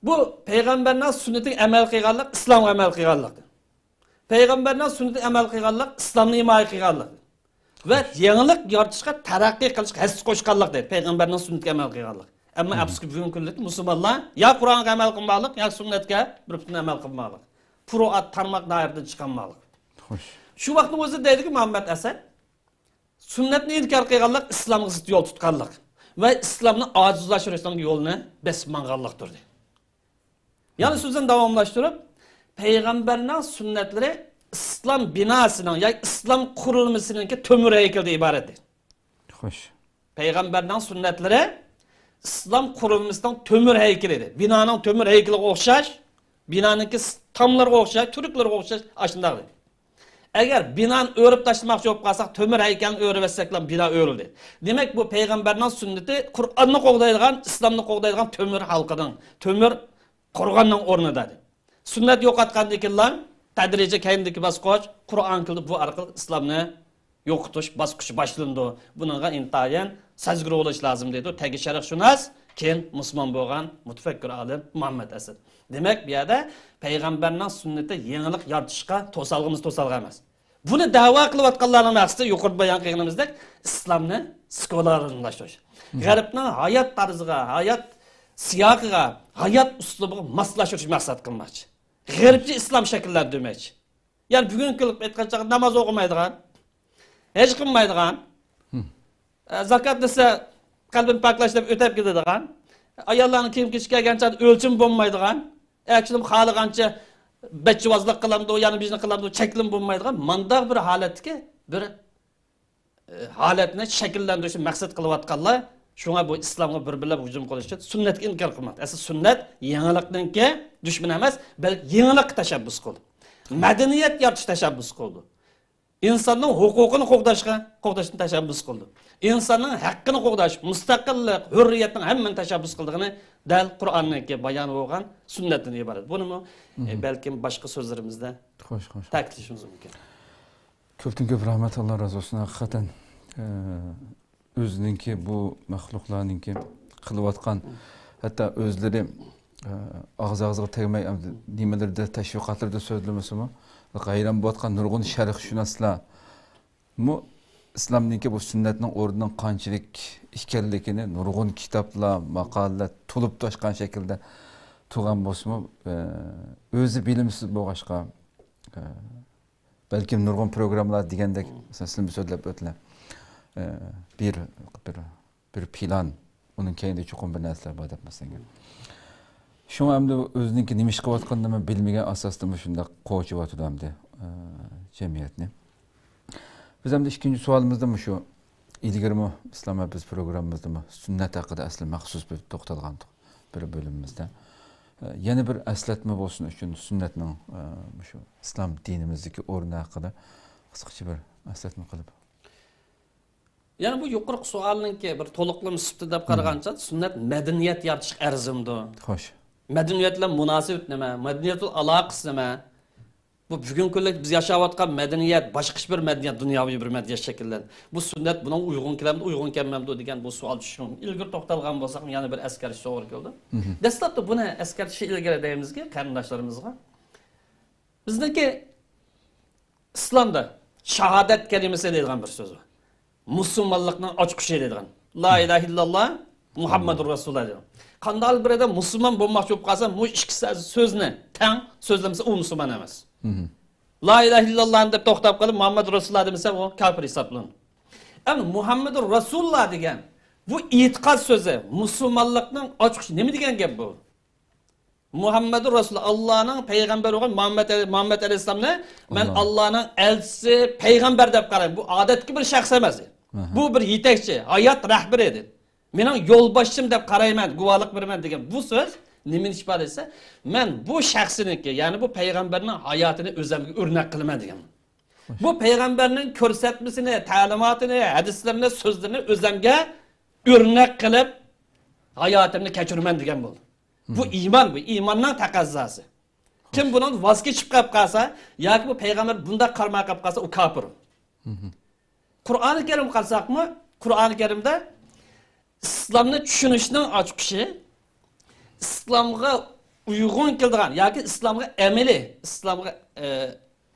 بۇ پەيغەمبەرنىڭ سۈننىتىگە ئەمەل قىلغانلىق، ئىسلامغا ئەمەل قىلغانلىق. پەيغەمبەرنىڭ سۈننىتىگە ئەمەل قىلغانلىق، ئىسلامنى ھىمايە قىلغانلىق. ۋە يېڭىلىق يارىتىشقا، تەرەققىي قىلىشقا ھەسسە قوشقانلىق دەيدۇ، پەيغەمبەرنىڭ سۈننىتىگە ئەمەل قىلغانلىق. ئەمما ئەپسۇسكى، بۈگۈنكى كۈندە مۇسۇلمانلار يا قۇرئانغا ئەمەل قىلماقلىق، يا سۈننەتكە بىر پۈتۈن ئەمەل قىلماقلىق. پۇرۇئات تارماق دائىرىدىن چىقالماقلىق. خوش. شۇ ۋاقىتنىڭ ئۆزىدە دەيدۇكى مۇھەممەد ئەسەد، سۈننەتنى ئىنكار قىلغانلىق ئىسلامغا زىت يول تۇتقانلىق ۋە ئىسلامنى ئاجىزلاشتۇرۇشنىڭ يولىنى بېسىپ ماڭغانلىقتۇر دېدى. يەنە سۆزىنى داۋاملاشتۇرۇپ، پەيغەمبەرنىڭ سۈننەتلىرى ئىسلام بىناسىنىڭ ياكى ئىسلام قۇرۇلمىسىنىڭكى تۆمۈر ھەيكىلىدىن ئىبارەت دېدى. خوش. پەيغەمبەرنىڭ سۈننەتلىرى ئىسلام قۇرۇلمىسىنىڭ تۆمۈر ھەيكىلى دېدى. بىنانىڭ تۆمۈر ھەيكىلىگە ئوخشاش، بىنانىڭكى تاملىرىغا ئوخشاش، تۈركلىرىگە ئوخشاش ئاشۇنداق دېدى. ئەگەر بىنانى ئۆرۈپ تاشلىماقچى بولۇپ قالساق، تۆمۈر ھەيكەلنى ئۆرۈۋەتسەكلا بىنا ئۆرۈلدى. دېمەك، بۇ پەيغەمبەرنىڭ سۈننىتى قۇرئاننى قوغدايدىغان، ئىسلامنى قوغدايدىغان تۆمۈر ھالقىنىڭ، تۆمۈر قورغاننىڭ ئورنىدا دېدى. سۈننەت يوقاتقاندىن كېيىنلا تەدرىجىي كەينىدىكى باسقۇچ قۇرئان كېلىدۇ، بۇ ئارقىلىق ئىسلامنى يوقىتىش باسقۇچى باشلىنىدۇ. بۇنىڭغا ئىنتايىن سەزگۈر بولۇش لازىم دەيدۇ تەگى شەرقشۇناس، كېيىن مۇسۇلمان بولغان مۇتەپەككۇر ئالىم مۇھەممەد ئەسەد. دېمەك، بۇ يەردە پەيغەمبەرنىڭ سۈننىتى يېڭىلىق يارىتىشقا توسالغۇمىز توسالغۇ ئەمەس. بۇنى دەۋا قىلىۋاتقانلارنىڭ مەقسىتى يۇقىرىدا بايان قىلغىنىمىزدەك ئىسلامنى سېكۇلارلاشتۇرۇش. غەربنىڭ ھايات تەرزىگە، ھايات سىياقىغا، ھايات ئۇسلۇبىغا ماسلاشتۇرۇشنى مەقسەت قىلماقچى. غەربچە ئىسلام شەكىللەندۈرمەكچى. يەنى بۈگۈنكى كۈنلۈك ئېيتقان چاغدا ناماز ئوقۇمايدىغان، ھەج قىلمايدىغان، ئە، زاكات دېسە قەلبىنى پاكلاش دەپ ئۆتەپ كېتىدىغان، ئاياللارنىڭ كىيىم كېچىشى كەلگەن چاغدا ئۆلچىمى بولمايدىغان، ئەكشىنىم خالىغانچە بەچچىۋازلىق قىلامدۇ، يەنە بىر نېمە قىلامدۇ، چەكلىمە بولمايدىغان مانداق بىر ھالەتتىكى بىر، ئە، ھالەتنى شەكىللەندۈرۈشنى مەقسەت قىلىۋاتقانلار شۇڭا بۇ ئىسلامغا بىر-بىرلەپ ھۇجۇم قىلىش ئۈچۈن سۈننەتكە ئىنكار قىلماقتا. ئەسلى سۈننەت يېڭىلىقنىڭكى دۈشمىنى ئەمەس، بەلكى يېڭىلىققا تەشەببۇس قىلىدۇ. مەدەنىيەت يارىتىش تەشەببۇس قىلىدۇ. ئىنساننىڭ ھوقۇقىنى قوغداشقا، قوغداشنى تەشەببۇس قىلىدۇ. ئىنساننىڭ ھەققىنى قوغداش، مۇستەقىللىق، ھۆررىيەتنىڭ ھەممىنى تەشەببۇس قىلىدىغىنى دەل قۇرئاننىڭكى بايانى بولغان سۈننەتتىن ئىبارەت. بۇنىمۇ، ئە، بەلكىم باشقا سۆزلىرىمىزدە خوش، خوش. تەكىتلىشىمىز مۇمكىن. كۆپتىن كۆپ رەھمەت، ئاللا رازى بولسۇن. ھەقىقەتەن، ئە، ئۆزىنىڭكى بۇ مەخلۇقلارنىڭكى قىلىۋاتقان، ھەتتا ئۆزلىرى، ئە، ئاغزى ئاغزىغا تەگمەي، ئەمدى نېمىلىرىدە، تەشۋىقاتلىرىدا سۆزلىمىسىمۇ، ھەيران بولۇۋاتقان نۇرغۇن شەرقشۇناسلارمۇ ئىسلامنىڭكى بۇ سۈننەتنىڭ ئورنىنىڭ قانچىلىك ئىكەنلىكىنى نۇرغۇن كىتابلار، ماقالىلەر تولۇپ تاشقان شەكىلدە تۇرغان بولسىمۇ، ئە، ئۆزى بىلىمسىز بولغاچقا، ئە، بەلكىم نۇرغۇن پروگراممىلار دېگەندەك، مەسىلەن، سىلىمۇ سۆزلەپ ئۆتتىلەر. ئە، بىر، بىر، بىر پىلان، ئۇنىڭ كەينىدە چوقۇم بىر نەرسىلەر بار دەپ مەسىلەن. شۇڭا ئەمدى ئۆزىنىڭكى نېمە ئىش قىلىۋاتقىنىنىمۇ بىلمىگەن ئاساستا مۇشۇنداق قوچۇۋاتىدۇ ئەمدى، ئە، جەمئىيەتنى. بىز ئەمدى ئىككىنچى سوئالىمىزدا مۇشۇ، ئىلگىرىمۇ ئىسلام ھەپىز پروگراممىمىزدىمۇ سۈننەت ھەققىدە ئەسلى مەخسۇس بىر توختالغانىدۇق بىر بۆلۈمىمىزدە. ئە، يەنە بىر ئەسلەتمە بولسۇن ئۈچۈن سۈننەتنىڭ، ئە، مۇشۇ ئىسلام دىنىمىزدىكى ئورنى ھەققىدە قىسقىچە بىر ئەسلەتمە قىلىپ. يەنى بۇ يۇقىرىقى سوئالنىڭكى بىر تولۇقلىما سۈپىتى دەپ قارىغانچە، سۈننەت مەدەنىيەت يارىتىشقا ئەرزىمدۇ؟ خوش. مەدەنىيەت بىلەن مۇناسىۋەت نېمە؟ مەدەنىيەت ئالاقىسى نېمە؟ بۇ بۈگۈنكى كۈندە بىز ياشاۋاتقان مەدەنىيەت باشقىچە بىر مەدەنىيەت، دۇنياۋى بىر مەدەنىيەت شەكىللەندى. بۇ سۈننەت بۇنىڭغا ئۇيغۇن كېلەمدۇ، ئۇيغۇن كەلمەمدۇ دېگەن بۇ سوئال چۈشۈشى مۇمكىن. ئىلگىرى توختالغان بولساق، يەنە بىر ئەسكەرتىش توغرا كېلىدۇ. دەسلەپتە بۇنى ئەسكەرتىشتىن ئىلگىرى دەيمىزكى، قېرىنداشلىرىمىزغا، بىزنىڭكى ئىسلامدا شاھادەت كەلىمىسى دەيدىغان بىر سۆز بار. مۇسۇلمانلىقنىڭ ئاچقۇچى دەيدىغان. لا ئىلاھە ئىللاللا، مۇھەممەدۇر رەسۇلۇللا دەيدىغان. قانداقلا بىر ئادەم مۇسۇلمان بولماقچى بولۇپ قالسا، بۇ ئىككى سۆزنى تەڭ سۆزلىمىسە، ئۇ مۇسۇلمان ئەمەس. لا ئىلاھە ئىللاللا دەپ توختاپ قېلىپ، مۇھەممەدۇر رەسۇلۇللا دېمىسە، ئۇ كاپىر ھېسابلىنىدۇ. ئەمدى مۇھەممەدۇر رەسۇلۇللا دېگەن بۇ ئېتىقاد سۆزى، مۇسۇلمانلىقنىڭ ئاچقۇچى نېمە دېگەن گەپ بۇ؟ مۇھەممەدۇر رەسۇل، ئاللانىڭ پەيغەمبىرى بولغان مۇھەممەد، مۇھەممەد ئەلەيھىسسالامنى مەن ئاللانىڭ ئەلچىسى، پەيغەمبەر دەپ قارايمەن. بۇ ئادەتتىكى بىر شەخس ئەمەس. بۇ بىر يېتەكچى، ھايات رەھبىرى ئىدى. مېنىڭ يولباشچىم دەپ قارايمەن، گۇۋاھلىق بېرىمەن دېگەن بۇ سۆز نېمىنى ئىپادىلەيسە، مەن بۇ شەخسنىڭكى، يەنى بۇ پەيغەمبەرنىڭ ھاياتىنى ئۆزۈمگە ئۆرنەك قىلىمەن دېگەن. بۇ پەيغەمبەرنىڭ كۆرسەتمىسىنى، تەلىماتىنى، ھەدىسلىرىنى، سۆزلىرىنى ئۆزۈمگە ئۆرنەك قىلىپ، ھاياتىمنى كەچۈرىمەن دېگەن بولدى. بۇ ئىمان، بۇ ئىماننىڭ تەقەززاسى. كىم بۇنىڭدىن ۋاز كېچىپ قېلىپ قالسا ياكى بۇ پەيغەمبەر بۇنداق قارىماي قېلىپ قالسا، ئۇ كاپىر. قۇرئانى كەرىمگە قارىساقمۇ، قۇرئانى كەرىمدە ئىسلامنى چۈشىنىشنىڭ ئاچقۇچى، ئىسلامغا ئۇيغۇن كېلىدىغان ياكى ئىسلامغا ئەمەلىي، ئىسلامغا، ئە،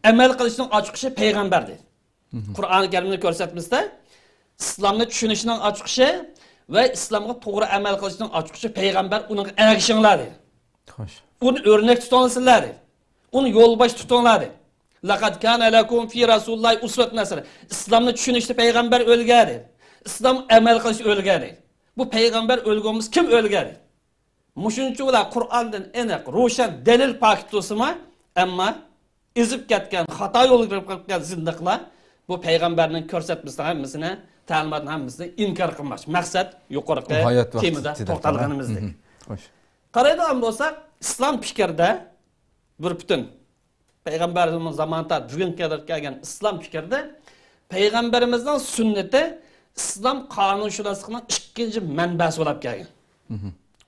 ئەمەل قىلىشنىڭ ئاچقۇچى پەيغەمبەر دەيدۇ. قۇرئانى كەرىمنى كۆرسەتمىسىدە، ئىسلامنى چۈشىنىشنىڭ ئاچقۇچى ۋە ئىسلامغا توغرا ئەمەل قىلىشنىڭ ئاچقۇچى پەيغەمبەر، ئۇنىڭغا ئەگىشىڭلار دەيدۇ. خوش. ئۇنى ئۆرنەك تۇتۇڭلار سىلەر دەيدۇ. ئۇنى يولباش تۇتۇڭلار دەيدۇ. لەقەد كانە لەكۇم فى رەسۇلىللاھى ئۇسۋەتۇن ھەسەنە. ئىسلامنى چۈشىنىشتە پەيغەمبەر ئۆلگەن دەيدۇ. ئىسلام ئەمەل قىلىشتا ئۆلگەن دەيدۇ. بۇ پەيغەمبەر ئۆلگەن بولمىسا كىم ئۆلگەن دەيدۇ. مۇشۇنچە ئۇلار قۇرئاندىن ئېنىق، روشەن دەلىل پاكىت بولسىمۇ، ئەمما ئېزىپ كەتكەن، خاتا يولغا كىرىپ كەتكەن زىندىقلار بۇ پەيغەمبەرنىڭ كۆرسەتمىسىنىڭ ھەممىسىنى، تەلىماتنىڭ ھەممىسىنى ئىنكار قىلماقچى. مەقسەت يۇقىرىقى تېمىدا توختالغىنىمىزدەك. خوش. قارايدىغان بولساق، ئىسلام پىكرىدە بىر پۈتۈن پەيغەمبەرىمىز زامانىدا بۈگۈنگە قەدەر كەلگەن ئىسلام پىكرىدە پەيغەمبىرىمىزنىڭ سۈننىتى ئىسلام قانۇنشۇناسلىقىنىڭ ئىككىنچى مەنبەسى بولۇپ كەلگەن.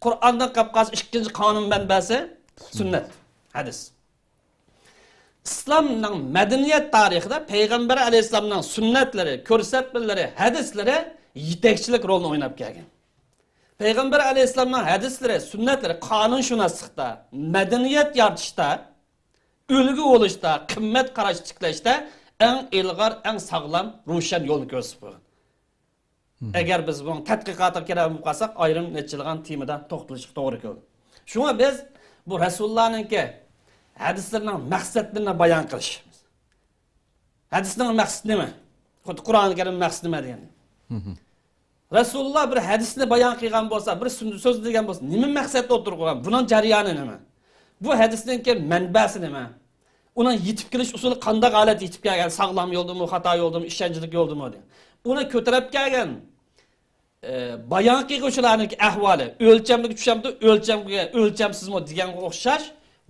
قۇرئاندىن قېلىپ قالسا ئىككىنچى قانۇن مەنبەسى سۈننەت، ھەدىس. ئىسلامنىڭ مەدەنىيەت تارىخىدا پەيغەمبەر ئەلەيھىسسالامنىڭ سۈننەتلىرى، كۆرسەتمىلىرى، ھەدىسلىرى يېتەكچىلىك رولىنى ئويناپ كەلگەن. پەيغەمبەر ئەلەيھىسسالامنىڭ ھەدىسلىرى، سۈننەتلىرى قانۇنشۇناسلىقتا، مەدەنىيەت يارىتىشتا، ئۈلگە بولۇشتا، قىممەت قاراشنى تىكلەشتە ئەڭ ئىلغار، ئەڭ ساغلام، روشەن يولنى كۆرسىتىپ قويغان. ئەگەر بىز بۇنىڭ تەتقىقاتىغا كىرەلمەي قالساق، ئايرىم نەچچىلىغان تېمىدا توختىلىشقا توغرا كېلىدۇ. شۇڭا بىز بۇ رەسۇلۇللانىڭكى ھەدىسلىرىنىڭ مەقسەتلىرىنى بايان قىلىش. ھەدىسنىڭ مەقسىتى نېمە؟ خۇددى قۇرئانى كەرىم مەقسىتى نېمە دېگەندەك. رەسۇلۇللا بىر ھەدىسنى بايان قىلغان بولسا، بىر سۆزلىگەن بولسا، نېمە مەقسەتتە ئوتتۇرىغا قويغان؟ بۇنىڭ جەريانى نېمە؟ بۇ ھەدىسنىڭكى مەنبەسى نېمە؟ ئۇنىڭ يېتىپ كېلىش ئۇسۇلى قانداق ھالەتتە يېتىپ كەلگەن؟ ساغلام يولدىمۇ، خاتا يولدىمۇ، ئىشەنچلىك يولدىمۇ دېگەن. ئۇنى كۆتۈرۈپ كەلگەن، ئە، بايان قىلغۇچىلارنىڭكى ئەھۋالى ئۆلچەملىككە چۈشەمدۇ، ئۆلچەمگە، ئۆلچەمسىزمۇ دېگەنگە ئوخشاش،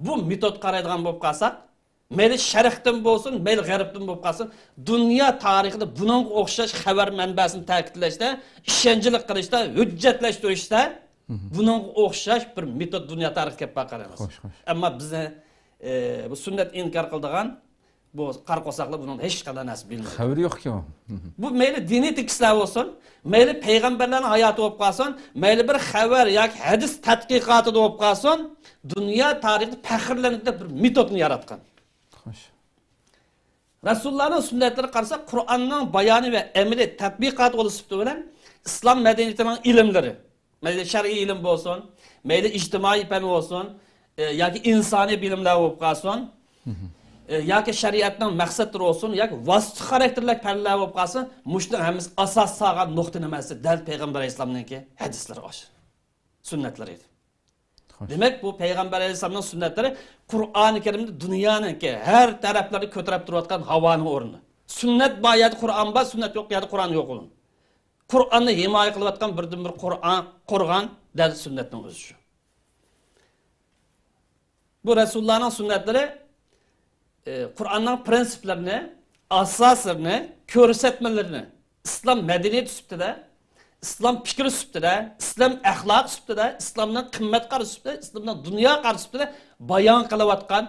بۇ مېتود قارايدىغان بولۇپ قالساق، مەيلى شەرقتىن بولسۇن، مەيلى غەربتىن بولۇپ قالسۇن، دۇنيا تارىخىدا بۇنىڭغا ئوخشاش خەۋەر مەنبەسىنى تەكىتلەشتە، ئىشەنچلىك قىلىشتا، ھۆججەتلەشتۈرۈشتە بۇنىڭغا ئوخشاش بىر مېتود دۇنيا تارىخىدا كەپ باققان ئەمەس. خوش، خوش. ئەمما بىزنى، ئە، بۇ سۈننەت ئىنكار قىلىدىغان بۇ قارا قورساقلار بۇنىڭدا ھېچقانداق نەرسە بىلمەيدۇ. خەۋىرى يوقكەن ئۇ. بۇ مەيلى دىنىي تېكىستلەر بولسۇن، مەيلى پەيغەمبەرلەرنىڭ ھاياتى بولۇپ قالسۇن، مەيلى بىر خەۋەر ياكى ھەدىس تەتقىقاتىدا بولۇپ قالسۇن، دۇنيا تارىخىدا پەخىرلەنگۈدەك بىر مېتودنى ياراتقان. خوش. رەسۇلۇللانىڭ سۈننەتلىرىگە قارىساق، قۇرئاننىڭ بايانى ۋە ئەمەلىي تەتبىقاتى بولۇش سۈپىتى بىلەن ئىسلام مەدەنىيىتىنىڭ ئىلىملىرى، مەيلى شەرئىي ئىلىم بولسۇن، مەيلى ئىجتىمائىي پەن بولسۇن، ئە، ياكى ئىنسانىي بىلىملەر بولۇپ قالسۇن، ئە، ياكى شەرىئەتنىڭ مەقسەتلىرى بولسۇن، ياكى ۋاسىتە خاراكتېرلىك پەنلەر بولۇپ قالسۇن، مۇشۇنىڭ ھەممىسى ئاساس سالغان نۇقتا نېمە دېسە، دەل پەيغەمبەر ئەلەيھىسسالامنىڭكى ھەدىسلىرى ئاشۇ. سۈننەتلىرى ئىدى. خوش. دېمەك، بۇ پەيغەمبەر ئەلەيھىسسالامنىڭ سۈننەتلىرى قۇرئانى كەرىمدە دۇنيانىڭكى ھەر تەرەپلىرىدە كۆتۈرۈپ تۇرۇۋاتقان ھاۋانىڭ ئورنى. سۈننەت بار يەردە قۇرئان بار، سۈننەت يوق يەردە قۇرئان يوق ئۇنىڭ. قۇرئاننى ھىمايە قىلىۋاتقان بىردىنبىر قۇرئان، قورغان دەل سۈننەتنىڭ ئۆزى شۇ. بۇ رەسۇلۇللانىڭ سۈننەتلىرى، ئى، قۇرئاننىڭ پرىنسىپلىرىنى، ئاساسلىرىنى، كۆرسەتمىلىرىنى، ئىسلام مەدەنىيىتى سۈپىتىدە، ئىسلام پىكرى سۈپىتىدە، ئىسلام ئەخلاقى سۈپىتىدە، ئىسلامنىڭ قىممەت قارىشى سۈپىتىدە، ئىسلامنىڭ دۇنيا قارىشى سۈپىتىدە بايان قىلىۋاتقان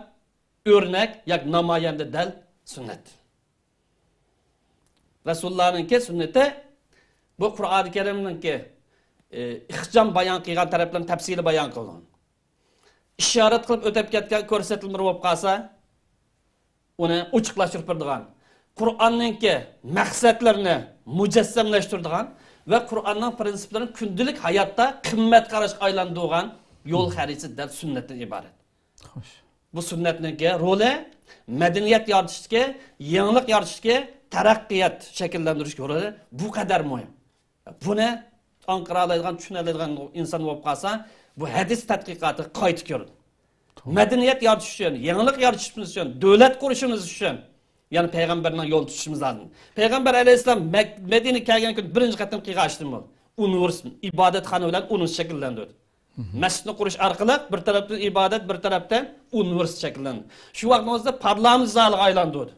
ئۆرنەك ياكى نامايەندە دەل سۈننەت. رەسۇلۇللانىڭكى سۈننىتى بۇ قۇرئانى كەرىمنىڭكى، ئى، ئىخچام بايان قىلغان تەرەپلىرىنى تەپسىلىي بايان قىلغان. ئىشارەت قىلىپ ئۆتۈپ كەتكەن كۆرسەتمىلىرى بولۇپ قالسا، ئۇنى ئوچۇقلاشتۇرۇپ بېرىدىغان، قۇرئاننىڭكى مەقسەتلىرىنى مۇجەسسەملەشتۈرىدىغان ۋە قۇرئاننىڭ پىرىنسىپلىرىنى كۈندىلىك ھاياتتا قىممەت قاراشقا ئايلاندۇرغان يول خەرىتىسى دەل سۈننەتتىن ئىبارەت. خوش. بۇ سۈننەتنىڭكى رولى مەدەنىيەت يارىتىشتىكى، يېڭىلىق يارىتىشتىكى، تەرەققىيات شەكىللەندۈرۈش رولى بۇ قەدەر مۇھىم. بۇنى ئاڭقىرالايدىغان، چۈشىنەلەيدىغان ئىنسان بولۇپ قالسا، بۇ ھەدىس تەتقىقاتىغا قايتا كىرىدۇ. توغرا. مەدەنىيەت يارىتىش ئۈچۈن، يېڭىلىق يارىتىشىمىز ئۈچۈن، دۆلەت قۇرۇشىمىز ئۈچۈن، يەنى پەيغەمبەرنىڭ يولىدا تۇتۇشىمىز لازىم. پەيغەمبەر ئەلەيھىسسالام مەك-، مەدىنىگە كەلگەن كۈنى بىرىنچى قېتىم قىلغان ئىشتىن بۇ ئۇنىۋېرسىتېت، ئىبادەتخانا بىلەن ئۇنىۋېرسىتېت شەكىللەندۈردى. مەسچىتنى قۇرۇش ئارقىلىق بىر تەرەپتىن ئىبادەت، بىر تەرەپتىن ئۇنىۋېرسىتېت شەكىللەندى. شۇ ۋاقىتنىڭ ئۆزىدە پارلامېنت زالىغا ئايلاندۇردى.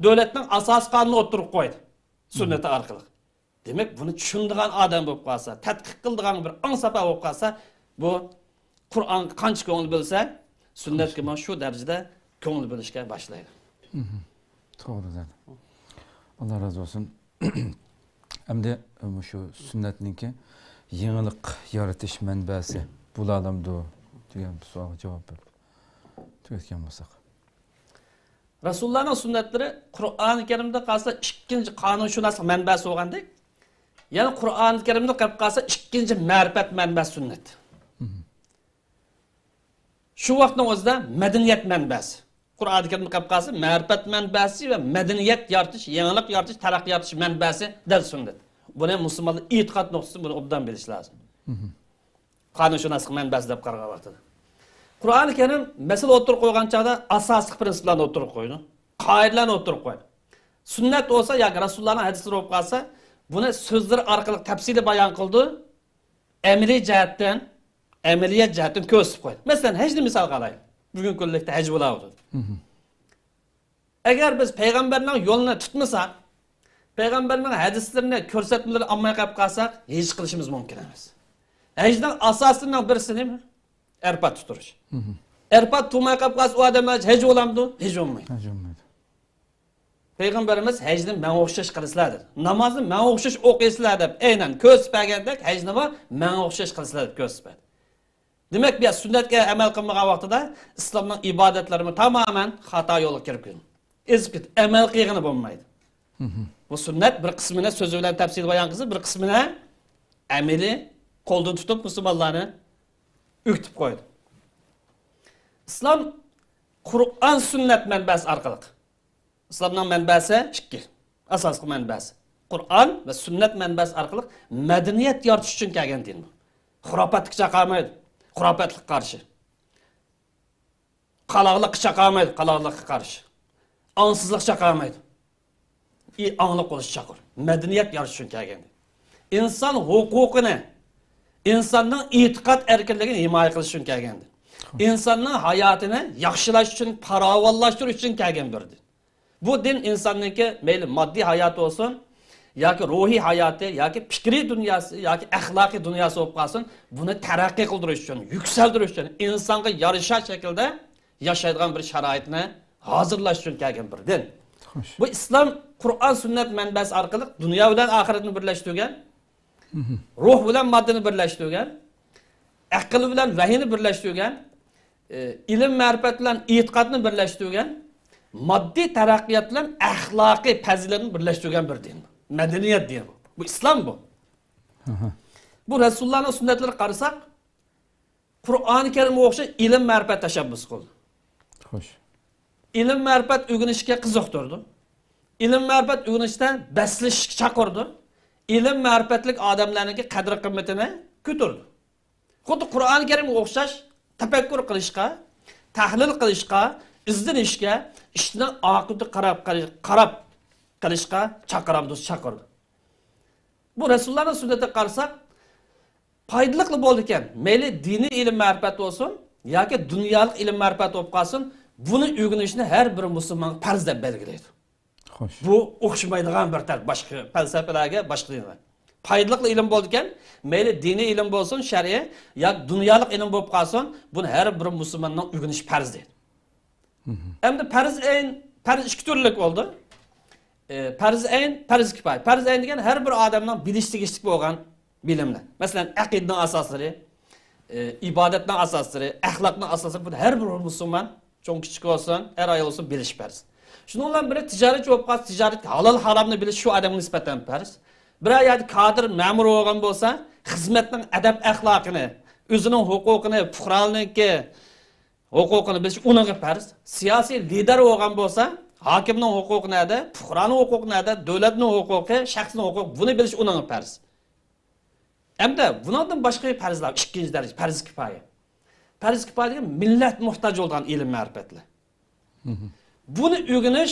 دۆلەتنىڭ ئاساسىي قانۇنىنى ئوتتۇرىغا قويدى. سۈننىتى ئارقىلىق. دېمەك، بۇنى چۈشىنىدىغان ئادەم بولۇپ قالسا، تەتقىق قىلىدىغان بىر ئاڭساپا بولۇپ قالسا، بۇ قۇرئانغا قانچە كۆڭۈل بۆلسە، سۈننەتكىمۇ شۇ دەرىجىدە كۆڭۈل بۆلۈشكە باشلايدۇ. مھم. توغرا دېدى. ئاللا رازى بولسۇن. ئەمدى مۇشۇ سۈننەتنىڭكى يېڭىلىق يارىتىش مەنبەسى بولالامدۇ دېگەن بىر سوئالغا جاۋاب بېرىپ تۈگەتكەن بولساق. رەسۇلۇللانىڭ سۈننەتلىرى قۇرئانى كەرىمدە قالسا ئىككىنچى قانۇنشۇناسلىق مەنبەسى بولغاندەك، يەنە قۇرئانى كەرىمدە قېلىپ قالسا ئىككىنچى مەرىپەت مەنبەسى سۈننەت. مھم. شۇ ۋاقىتنىڭ ئۆزىدە مەدەنىيەت مەنبەسى. قۇرئانى كەرىمدە قېلىپ قالسا مەرىپەت مەنبەسى ۋە مەدەنىيەت يارىتىش، يېڭىلىق يارىتىش، تەرەققىي يارىتىش مەنبەسى دەل سۈننەت. بۇنى مۇسۇلمانلار ئېتىقاد نۇقتىسىدىن بۇنى ئوبدان بىلىش لازىم. مھم. قانۇنشۇناسلىق مەنبەسى دەپ قارىغان ۋاقتىدا. قۇرئانى كەرىم مەسىلە ئوتتۇرىغا قويغان چاغدا ئاساسلىق پىرىنسىپلارنى ئوتتۇرىغا قويىدۇ. قائىدىلەرنى ئوتتۇرىغا قويىدۇ. سۈننەت بولسا ياكى رەسۇلۇللانىڭ ھەدىسلىرى بولۇپ قالسا، بۇنى سۆزلىرى ئارقىلىق تەپسىلىي بايان قىلىدۇ. ئەمەلىي جەھەتتىن، ئەمەلىيەت جەھەتتىن كۆرسىتىپ قويدى. مەسىلەن، ھەجنى مىسال ئالايلى. بۈگۈنكى كۈنلۈكتە ھەج بولاۋاتىدۇ. مھم. ئەگەر بىز پەيغەمبەرنىڭ يولىنى تۇتمىساق، پەيغەمبەرنىڭ ھەدىسلىرىنى، كۆرسەتمىلىرىنى ئالماي قېلىپ قالساق، ھەج قىلىشىمىز مۇمكىن ئەمەس. ھەجنىڭ ئاساسىنىڭ بىرسى نېمە؟ ئەرپات تۇتۇش. مھم. ئەرپات تۇتماي قېلىپ قالسا، ئۇ ئادەم ھەج بولامدۇ؟ ھەج بولمايدۇ. ھەج بولمايدۇ. پەيغەمبىرىمىز ھەجنى ماڭا ئوخشاش قىلىسىلەر دېدى. نامازنى ماڭا ئوخشاش ئوقۇيسىلەر دەپ ئەينەن كۆرسىتىپ بەرگەندەك، ھەجنىمۇ ماڭا ئوخشاش قىلىسىلەر دەپ كۆرسىتىپ بەردى. دېمەك، بۇ سۈننەتكە ئەمەل قىلمىغان ۋاقتىدا ئىسلامنىڭ ئىبادەتلىرىمۇ تامامەن خاتا يولغا كىرىپ كېتىدۇ. ئېزىپ كېتىدۇ. ئەمەل قىلغىلى بولمايدۇ. مھم. بۇ سۈننەت بىر قىسمىنى سۆزى بىلەن تەپسىلىي بايان قىلسا، بىر قىسمىنى ئەمەلىي قولدىن تۇتۇپ مۇسۇلمانلارنى ئۆگىتىپ قويدى. ئىسلام قۇرئان سۈننەت مەنبەسى ئارقىلىق. ئىسلامنىڭ مەنبەسى ئىككى. ئاساسلىق مەنبەسى. قۇرئان ۋە سۈننەت مەنبەسى ئارقىلىق مەدەنىيەت يارىتىش ئۈچۈن كەلگەن دىن بۇ. خۇراپاتقا چاقالمايدۇ. خۇراپاتلىققا قارشى. قالاقلىققا چاقالمايدۇ، قالاقلىققا قارشى. ئاڭسىزلىققا چاقالمايدۇ. ئى، ئاڭلىق بولۇشقا چاقىرىدۇ. مەدەنىيەت يارىتىش ئۈچۈن كەلگەن. ئىنسان ھوقۇقىنى، ئىنساننىڭ ئېتىقاد ئەركىنلىكىنى ھىمايە قىلىش ئۈچۈن كەلگەن. ئىنساننىڭ ھاياتىنى ياخشىلاش ئۈچۈن، پاراۋانلاشتۇرۇش ئۈچۈن كەلگەن بىر دىن. بۇ دىن ئىنساننىڭكى مەيلى ماددىي ھاياتى بولسۇن، ياكى روھىي ھاياتى، ياكى پىكرىي دۇنياسى، ياكى ئەخلاقىي دۇنياسى بولۇپ قالسۇن، بۇنى تەرەققىي قىلدۇرۇش ئۈچۈن، يۈكسەلدۈرۈش ئۈچۈن، ئىنسانغا يارىشار شەكىلدە ياشايدىغان بىر شارائىتنى ھازىرلاش ئۈچۈن كەلگەن بىر دىن. خوش. بۇ ئىسلام قۇرئان سۈننەت مەنبەسى ئارقىلىق دۇنيا بىلەن ئاخىرەتنى بىرلەشتۈرگەن، مھم. روھ بىلەن ماددىنى بىرلەشتۈرگەن، ئەقىل بىلەن ۋەھىينى بىرلەشتۈرگەن، ئى، ئىلىم مەرىپەت بىلەن ئېتىقادنى بىرلەشتۈرگەن، ماددىي تەرەققىيات بىلەن ئەخلاقىي پەزىلەتنى بىرلەشتۈرگەن بىر دىن. مەدەنىيەت دىنى بۇ. بۇ ئىسلام بۇ. ئاھا. بۇ رەسۇلۇللانىڭ سۈننەتلىرىگە قارىساق، قۇرئانى كەرىمگە ئوخشاش ئىلىم مەرىپەت تەشەببۇس قىلىدۇ. خوش. ئىلىم مەرىپەت ئۆگىنىشكە قىزىقتۇرىدۇ. ئىلىم مەرىپەت ئۆگىنىشتە بەسلىشىشكە چاقىرىدۇ. ئىلىم مەرىپەتلىك ئادەملەرنىڭكى قەدىر قىممىتىنى كۆتۈرىدۇ. خۇددى قۇرئانى كەرىمگە ئوخشاش تەپەككۇر قىلىشقا، تەھلىل قىلىشقا، ئىزدىنىشكە، ئىشنىڭ ئاقىۋىتىگە قاراپ، قاراپ قىلىشقا چاقىرامدۇ، چاقىرىدۇ. بۇ رەسۇلۇللانىڭ سۈننىتىگە قارىساق، پايدىلىقلا بولىدىكەن. مەيلى دىنىي ئىلىم مەرىپەت بولسۇن ياكى دۇنيالىق ئىلىم مەرىپەت بولۇپ قالسۇن، بۇنى ئۆگىنىشنى ھەر بىر مۇسۇلمانغا پەرز دەپ بەلگىلەيدۇ. خوش. بۇ ئوخشىمايدىغان بىر تەرەپ باشقا پەلسەپىلەرگە، باشقا دىنلار. پايدىلىق ئىلىم بولىدىكەن، مەيلى دىنىي ئىلىم بولسۇن، شەرئىي ياكى دۇنيالىق ئىلىم بولۇپ قالسۇن، بۇنى ھەر بىر مۇسۇلماننىڭ ئۆگىنىشى پەرز دەيدۇ. ئەمدى پەرز ئەين، پەرز ئىككى تۈرلۈك بولدى. ئى، پەرز ئەين، پەرز كىپايە. پەرز ئەين دېگەن ھەر بىر ئادەمنىڭ بىلىشى تېگىشلىك بولغان بىلىملەر. مەسىلەن، ئەقىدىنىڭ ئاساسلىرى، ئى، ئىبادەتنىڭ ئاساسلىرى، ئەخلاقنىڭ ئاساسلىرى، بۇنى ھەر بىر مۇسۇلمان، چوڭ كىچىك بولسۇن، ئەر ئايال بولسۇن، بىلىشى پەرز. شۇنىڭ بىلەن بىرگە، تىجارەتچى بولۇپ قالسا، تىجارەتتە ھالال ھارامنى بىلىش شۇ ئادەمگە نىسبەتەن پەرز. بىرەر يەردە كادىر، مەمۇر بولغان بولسا، خىزمەتنىڭ ئەدەپ ئەخلاقىنى، ئۆزىنىڭ ھوقۇقىنى، پۇقرانىڭكى ھوقۇقىنى بىلىش ئۇنىڭغا پەرز. سىياسىي لىدەر بولغان بولسا، ھاكىمنىڭ ھوقۇقى نەدە، پۇقرانىڭ ھوقۇقى نەدە، دۆلەتنىڭ ھوقۇقى، شەخسنىڭ ھوقۇقى، بۇنى بىلىش ئۇنىڭغا پەرز. ئەمدى بۇنىڭدىن باشقا پەرزلەر، ئىككىنچى دەرىجە پەرز كىپايە. پەرز كىپايە دېگەن مىللەت موھتاج بولىدىغان ئىلىم مەرىپەتلەر. بۇنى ئۆگىنىش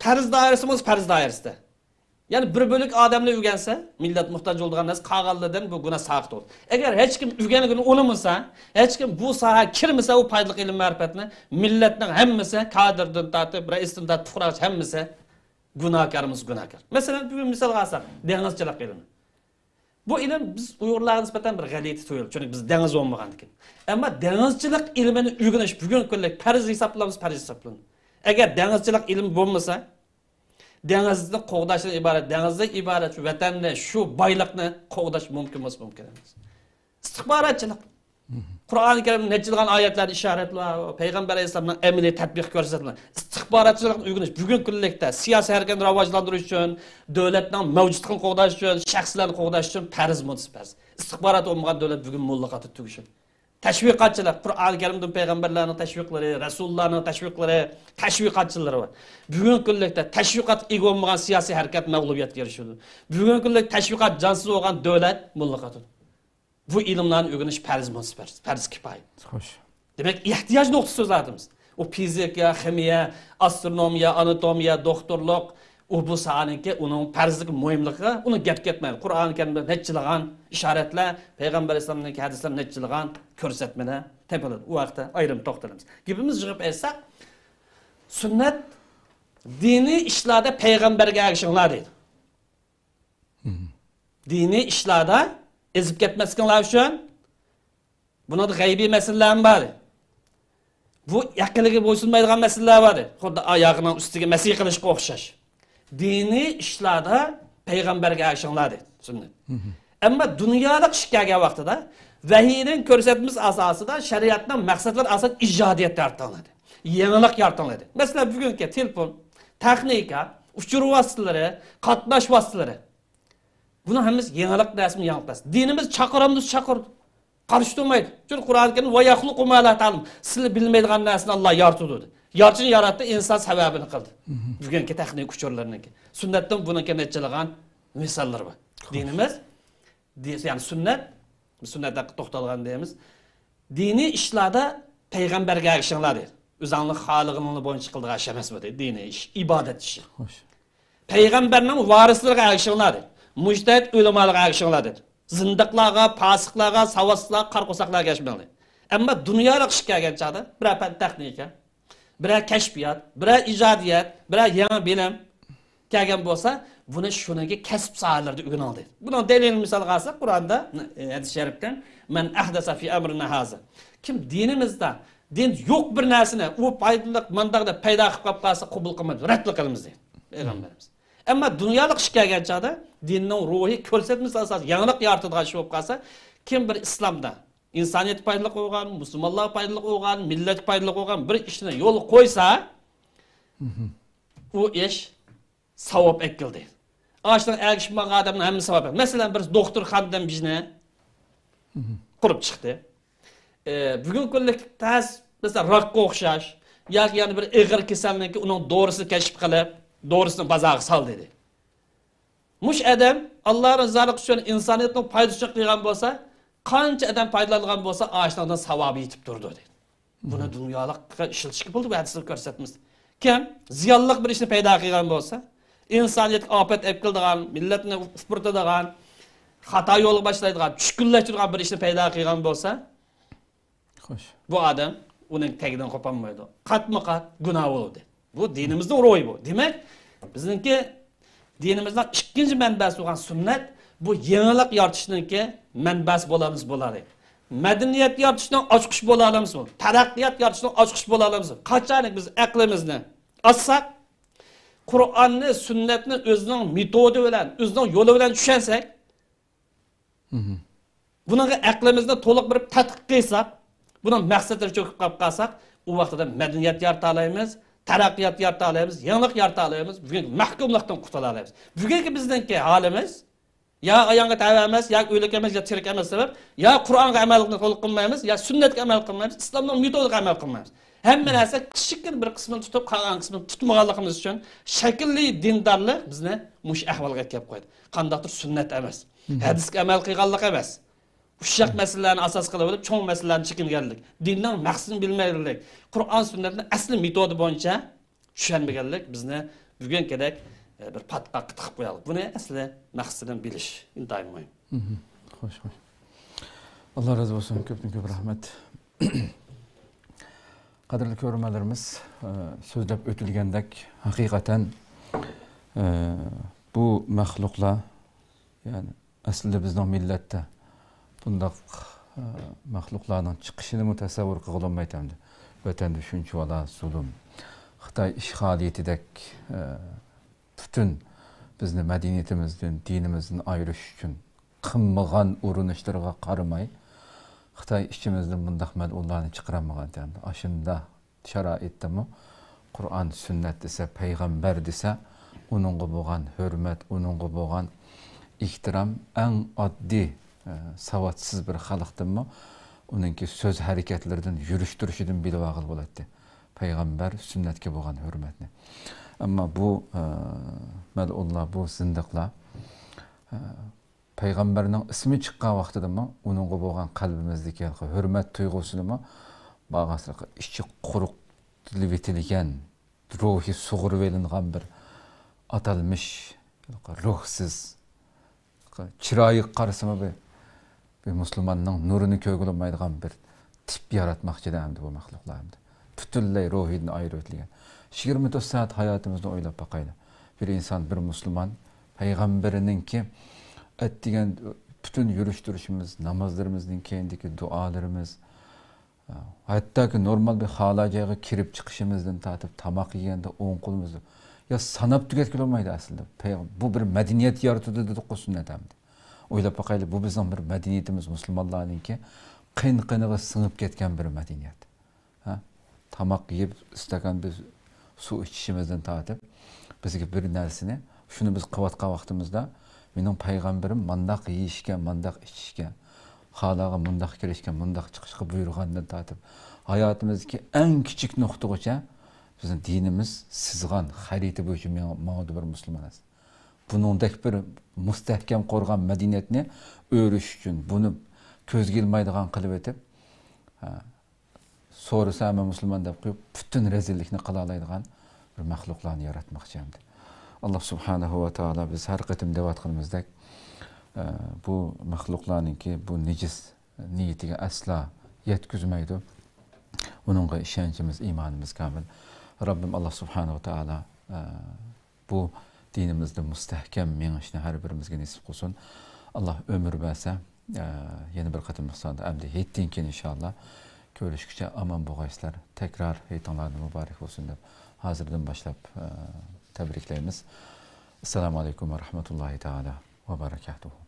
پەرز دائىرىسى بولسا پەرز دائىرىسىدە. يەنى بىر بۆلەك ئادەملەر ئۆگەنسە، مىللەت موھتاج بولىدىغان نەرسە، قالغانلىرىدىن بۇ گۇناھ ساقىت بولىدۇ. ئەگەر ھېچكىم ئۆگەنگىنى ئۇنىمىسا، ھېچكىم بۇ ساھەگە كىرمىسە، ئۇ پايدىلىق ئىلىم مەرىپەتنى، مىللەتنىڭ ھەممىسى، كادىردىن تارتىپ، رەئىستىن تارتىپ، پۇقراغىچە ھەممىسى گۇناھكارمىز، گۇناھكار. مەسىلەن، بۈگۈن مىسالغا ئالساق، دېڭىزچىلىق ئىلمى. بۇ ئىلىم بىز ئۇيغۇرلارغا نىسبەتەن بىر غەلىتە تۇيۇلدى، چۈنكى بىز دېڭىز بولمىغاندىكىن. ئەمما دېڭىزچىلىق ئىلمىنى ئۆگىنىش بۈگۈنكى كۈنلۈك پەرز ھېسابلىنىمىز، پەرز ھېسابلىنىدۇ. ئەگەر دېڭىزچىلىق ئىلمى بولمىسا، دېڭىزنى قوغداشتىن ئىبارەت، دېڭىزدىن ئىبارەت شۇ ۋەتەننى، شۇ بايلىقنى قوغداش مۇمكىن بولسا مۇمكىن ئەمەس. ئىستىخباراتچىلىق. قۇرئان كەرىمدە نەچچىلىغان ئايەتلەردە ئىشارەت بار، پەيغەمبەر ئەلەيھىسسالامنىڭ ئەمەلىي تەتبىقى كۆرسەتمە. ئىستىخباراتچىلىقنى ئۆگىنىش بۈگۈنكى كۈنلۈكتە سىياسىي ھەرىكەتنى راۋاجلاندۇرۇش ئۈچۈن، دۆلەتنىڭ مەۋجۇتلۇقىنى قوغداش ئۈچۈن، شەخسلەرنى قوغداش ئۈچۈن پەرز، مۇنسىپ پەرز. ئىستىخبارات بولمىغان دۆلەت بۈگۈن موللا قاتىدى تۈگىشىدۇ. تەشۋىقاتچىلار، قۇرئان كەرىمدىن پەيغەمبەرلەرنىڭ تەشۋىقلىرى، رەسۇللارنىڭ تەشۋىقلىرى، تەشۋىقاتچىلىرى بار. بۈگۈنكى كۈنلۈكتە تەشۋىقاتقا ئىگە بولمىغان سىياسىي ھەرىكەت مەغلۇبىيەتكە ئېرىشىدۇ. بۈگۈنكى كۈنلۈك تەشۋىقات جانسىز بولغان دۆلەت موللا قاتىدۇ. بۇ ئىلىملارنى ئۆگىنىش پەرز، پەرز، پەرز كىپايە. خوش. دېمەك، ئېھتىياج نۇقتىسى سۆزلەۋاتىمىز. ئۇ فىزىكا، خىمىيە، ئاسترونومىيە، ئاناتومىيە، دوختۇرلۇق، ئۇ بۇ ساھەنىڭكى ئۇنىڭ پەرزلىكى، مۇھىملىقىغا ئۇنىڭ گەپ كەتمەيدۇ. قۇرئان كەرىمدە نەچچىلىغان ئىشارەتلەر، پەيغەمبەر ئەلەيھىسسالامنىڭكى ھەدىسلىرى نەچچىلىغان كۆرسەتمىلەر تېپىلىدۇ. ئۇ ھەقتە ئايرىم توختىلىمىز. گېپىمىزنى يىغىپ ئېيتساق، سۈننەت دىنىي ئىشلاردا پەيغەمبەرگە ئەگىشىڭلار دەيدۇ. دىنىي ئىشلاردا ئېزىپ كەتمەسلىكىڭلار ئۈچۈن، بۇنىڭدا غەيبىي مەسىلىلەرمۇ بار. بۇ ئەقىلگە بويسۇنمايدىغان مەسىلىلەر بار. خۇددى ئاياغىنىڭ ئۈستىگە مەسىھ قىلىشقا ئوخشاش. دىنىي ئىشلاردا پەيغەمبەرگە ئەگىشىڭلار دەيدۇ، سۈننەت. ئەمما دۇنيالىق ئىشقا كەلگەن ۋاقتىدا ۋەھىينىڭ كۆرسەتمىسى ئاساسىدا، شەرىئەتنىڭ مەقسەتلىرى ئاساسىدا ئىجادىيەت يارىتىڭلار دەيدۇ. يېڭىلىق يارىتىڭلار دەيدۇ. مەسىلەن، بۈگۈنكى تېلېفون، تېخنىكا، ئۇچۇر ۋاسىتىلىرى، قاتناش ۋاسىتىلىرى. بۇنىڭ ھەممىسى يېڭىلىق دەسمۇ يېڭىلىق دەس. دىنىمىز چاقىرامدۇ، چاقىرىدۇ. قارشى تۇرمايدۇ. چۈنكى قۇرئان كەرىم، «ۋە يەخلۇقۇ ما لا تەلەمۇن.» سىلەر بىلمەيدىغان نەرسىنى ئاللا يارىتىدۇ، دېدى. يارىتىشنى ياراتتى، ئىنسان سەۋەبىنى قىلدى. بۈگۈنكى تېخنىك ئۇچۇرلىرىنىڭكى. سۈننەتتىن بۇنىڭكى نەچچىلىغان مىساللىرى بار. دىنىمىز، دى-، يەنى سۈننەت، سۈننەت ھەققىدە توختالغان دەيمىز. دىنىي ئىشلاردا پەيغەمبەرگە ئەگىشىڭلار دەيدۇ. ئۆزۈڭلار خالىغىنىڭلار بويىچە قىلىدىغان ئىش ئەمەس بۇ دەيدۇ. دىنىي ئىش، ئىبادەت ئىشى. خوش. پەيغەمبەرنىڭ ۋارىسلىرىغا ئەگىشىڭلار دەيدۇ. مۇجتەھىد ئۆلىمالارغا ئەگىشىڭلار دەيدۇ. زىندىقلارغا، پاسىقلارغا، ساۋاتسىزلارغا، قارا قورساقلارغا ئەگىشمەڭلار. ئەمما دۇنيالىق ئىشقا كەلگەن چاغدا بىرەر پەن تېخنىكا، بىرەر كەشپىيات، بىرەر ئىجادىيەت، بىرەر يېڭى بىلىم كەلگەن بولسا، بۇنى شۇنىڭكى كەسىپ ساھەلىرىدە ئۆگىنىڭ دەيدۇ. بۇنىڭ دەلىلىنى مىسالغا ئالساق، قۇرئاندا، ھەدىس شەرىپتە، «مەن ئەھدەسە فى ئەمرىنا ھازا.» كىم دىنىمىزدا، دىن يوق بىر نەرسىنى، ئۇ پايدىلىق، مانداق دەپ پەيدا قىلىپ قاپ قالسا، قوبۇل قىلمايدۇ، رەتلا قىلىمىز دەيدۇ پەيغەمبىرىمىز. ئەمما دۇنيالىق ئىشقا كەلگەن چاغدا دىننىڭ روھى كۆرسەتمىسى ئاساسىدا يېڭىلىق يارىتىدىغان ئىش بولۇپ قالسا، كىم بىر ئىسلامدا ئىنسانىيەتكە پايدىلىق بولغان، مۇسۇلمانلارغا پايدىلىق بولغان، مىللەتكە پايدىلىق بولغان بىر ئىشنى يولغا قويسا، ئۇ ئىش ساۋاب ئەكىلدى. ئاشۇنىڭ ئەگىشىپ ماڭغان ئادەمنىڭ ھەممىسى ساۋاب. مەسىلەن، بىر دوختۇر خانىدىن بىژنى قۇرۇپ چىقتى. ئى، بۈگۈنكى كۈنلۈك تەس، مەسىلەن، راكقا ئوخشاش ياكى يەنە بىر ئېغىر كېسەلنىڭكى ئۇنىڭ دورىسىنى كەشىپ قىلىپ، دورىسىنى بازارغا سال دېدى. مۇشۇ ئادەم ئاللا رىزالىقى ئۈچۈن، ئىنسانىيەتنىڭ پايدىسى ئۈچۈن قىلغان بولسا، قانچە ئادەم پايدىلانغان بولسا، ئاشۇنىڭدىن ساۋابى يېتىپ تۇرىدۇ دېدى. بۇنى دۇنيالىققا ئىشلىتىشكە بولىدۇ، بۇ ھەدىسنىڭ كۆرسەتمىسى. كىم زىيانلىق بىر ئىشنى پەيدا قىلغان بولسا، ئىنسانىيەتكە ئاپەت ئەپ كېلىدىغان، مىللەتنى ئۇپرىتىدىغان، خاتا يولغا باشلايدىغان، چۈشكۈنلەشتۈرىدىغان بىر ئىشنى پەيدا قىلغان بولسا، خوش. بۇ ئادەم ئۇنىڭ تەگىدىن قوپالمايدۇ. قاتمۇ قات گۇناھ بولىدۇ. بۇ دىنىمىزنىڭ روھى بۇ. دېمەك، بىزنىڭكى دىنىمىزنىڭ ئىككىنچى مەنبەسى بولغان سۈننەت، بۇ يېڭىلىق يارىتىشنىڭكى مەنبەسى بولالىسا بولالايدۇ. مەدەنىيەت يارىتىشنىڭ ئاچقۇچى بولالايمىز بۇ. تەرەققىيات يارىتىشنىڭ ئاچقۇچى بولالايمىز بۇ. قاچانكى بىز ئەقلىمىزنى ئاچساق، قۇرئاننى، سۈننەتنى ئۆزىنىڭ مېتودى بىلەن، ئۆزىنىڭ يولى بىلەن چۈشەنسەك، بۇنىڭغا ئەقلىمىزنى تولۇق بېرىپ تەتقىق قىلساق، بۇنىڭ مەقسىتىگە چۆكۈپ قاپ قالساق، ئۇ ۋاقتىدا مەدەنىيەت يارىتالايمىز، تەرەققىيات يارىتالايمىز، يېڭىلىق يارىتالايمىز، بۈگۈنكى مەھكۇملۇقتىن قۇتۇلالايمىز. بۈگۈنكى بىزنىڭكى ھالىمىز يا ئاياڭغا تەۋە ئەمەس، يا ئۆلۈك ئەمەس، يا تىرىك ئەمەس سەۋەب، يا قۇرئانغا ئەمەل قىلىشنى تولۇق قىلمايمىز، يا سۈننەتكە ئەمەل قىلمايمىز، ئىسلامنىڭ مېتودىغا ئەمەل قىلمايمىز. ھەممە نەرسە كىچىككىنە بىر قىسمىنى تۇتۇپ، قالغان قىسمىنى تۇتمىغانلىقىمىز ئۈچۈن شەكىللىك دىندارلىق بىزنى مۇشۇ ئەھۋالغا ئەكەپ قويدى. قانداقتۇر سۈننەت ئەمەس، ھەدىسكە ئەمەل قىلغانلىق ئەمەس. ئۇششاق مەسىلىلەرنى ئاساس قىلىپ ئېلىپ، چوڭ مەسىلىلەرنى چېكىنگەنلىك، دىننىڭ مەقسىتىنى بىلمەيدىغانلىق، قۇرئان سۈننەتنى ئەسلى مېتودى بويىچە چۈشەنمىگەنلىك بىزنى بۈگۈنكىدەك، ئە، بىر پاتقاققا تىقىپ قويغانلىق. بۇنى ئەسلى مەقسىتىنى بىلىش ئىنتايىن مۇھىم. خوش، خوش. ئاللا رازى بولسۇن، كۆپتىن كۆپ رەھمەت. قەدىرلىك كۆرۈرمەنلىرىمىز، ئە، سۆزلەپ ئۆتۈلگەندەك، ھەقىقەتەن، ئە، بۇ مەخلۇقلار، يەنى ئەسلىدە بىزنىڭ مىللەتتە بۇنداق، ئە، مەخلۇقلارنىڭ چىقىشىنىمۇ تەسەۋۋۇر قىلغىلى بولمايتتى ئەمدى. ۋەتەندە شۇنچىۋالا زۇلۇم، خىتاي ئىشغالىيىتىدەك، ئە، پۈتۈن بىزنى مەدەنىيىتىمىزدىن، دىنىمىزدىن ئايرىش ئۈچۈن قىلمىغان ئۇرۇنۇشلىرىغا قارىماي، خىتاي ئىچىمىزدىن بۇنداق مەلئۇنلارنى چىقىرالمىغانتى ئەمدى. ئاشۇنداق شارائىتتىمۇ قۇرئان، سۈننەت دېسە، پەيغەمبەر دېسە، ئۇنىڭغا بولغان ھۆرمەت، ئۇنىڭغا بولغان ئېھتىرام ئەڭ ئاددىي، ئە، ساۋاتسىز بىر خەلقتىنمۇ ئۇنىڭكى سۆز ھەرىكەتلىرىدىن، يۈرۈش تۇرۇشىدىن بىلىۋالغىلى بولاتتى پەيغەمبەر، سۈننەتكە بولغان ھۆرمەتنى. ئەمما بۇ، ئە، مەلئۇنلار، بۇ زىندىقلار، ئە، پەيغەمبەرنىڭ ئىسمى چىققان ۋاقتىدىمۇ ئۇنىڭغا بولغان قەلبىمىزدىكى ھۆرمەت تۇيغۇسىنىمۇ بارغانسېرى ئىچى قۇرۇقلىۋېتىلگەن، روھى سۇغۇرۇۋېلىنغان بىر ئاتالمىش روھسىز، چىرايىغا قارىسىمۇ بىر، بىر مۇسۇلماننىڭ نۇرىنى كۆرگىلى بولمايدىغان بىر تىپ ياراتماقچىدە ئەمدى بۇ مەخلۇقلار ئەمدى. پۈتۈنلەي روھىدىن ئايرىۋېتىلگەن. يىگىرمە تۆت سائەت ھاياتىمىزنى ئويلاپ باقايلى. بىر ئىنسان، بىر مۇسۇلمان، پەيغەمبىرىنىڭكى ئەتىگەن پۈتۈن يۈرۈش تۇرۇشىمىز، نامازلىرىمىزدىن كېيىندىكى دۇئالىرىمىز، ھەتتاكى نورمال بىر خالا جايغا كىرىپ چىقىشىمىزدىن تارتىپ، تاماق يېگەندە ئوڭ قولىمىزدا، يا ساناپ تۈگەتكىلى بولمايدۇ ئەسلىدە. پەي-، بۇ بىر مەدەنىيەت يارىتىدۇ دېدۇققۇ سۈننەت ئەمدى. ئويلاپ باقايلى، بۇ بىزنىڭ بىر مەدەنىيىتىمىز، مۇسۇلمانلارنىڭكى قېن-قېنىغا سىڭىپ كەتكەن بىر مەدەنىيەت. ھە؟ تاماق يەپ، ئىستاكان بىر سۇ ئىچىشىمىزدىن تارتىپ، بىزگە بىر نەرسىنى، شۇنى بىز قىلىۋاتقان ۋاقتىمىزدا، مېنىڭ پەيغەمبىرىم مانداق يېيىشكە، مانداق ئىچىشكە، خالىغا مۇنداق كىرىشكە، مۇنداق چىقىشقا بۇيرۇغاندىن تارتىپ، ھاياتىمىزدىكى ئەڭ كىچىك نۇقتىغىچە بىزنىڭ دىنىمىز سىزغان خەرىتە بويىچە مېڭ-، ماڭىدۇ بىر مۇسۇلمان ئەسلى. بۇنىڭدەك بىر مۇستەھكەم قورغان مەدەنىيەتنى ئۆرۈش ئۈچۈن، بۇنى كۆزگە ئىلمايدىغان قىلىۋېتىپ، ھە، سورىسا ھەممە مۇسۇلمان دەپ قويۇپ، پۈتۈن رەزىللىكنى قىلالايدىغان بىر مەخلۇقلارنى ياراتماقچى ئەمدى. ئاللا سۇبھانەھۇ ۋە تائالا بىز ھەر قېتىم دەۋاتقىنىمىزدەك، ئە، بۇ مەخلۇقلارنىڭكى بۇ نىجىس نىيىتىگە ئەسلا يەتكۈزمەيدۇ. ئۇنىڭغا ئىشەنچىمىز، ئىمانىمىز كامىل. رەببىم ئاللا سۇبھانەھۇ ۋە تائالا، ئە، بۇ دىنىمىزدا مۇستەھكەم مېڭىشنى ھەر بىرىمىزگە نېسىپ قىلسۇن. ئاللا ئۆمۈر بەرسە، ئە، يەنە بىر قېتىملىق ساندا ئەمدى ھېيتتىن كېيىن ئىنشائاللا كۆرۈشكىچە ئامان بولغايسىلەر. تەكرار ھېيتىڭلارنى مۇبارەك بولسۇن دەپ ھازىردىن باشلاپ، ئە، تەبرىكلەيمىز. ئەسسالامۇ ئەلەيكۇم ۋە رەھمەتۇللاھى تائالا ۋە بەرەكاتۇھۇ.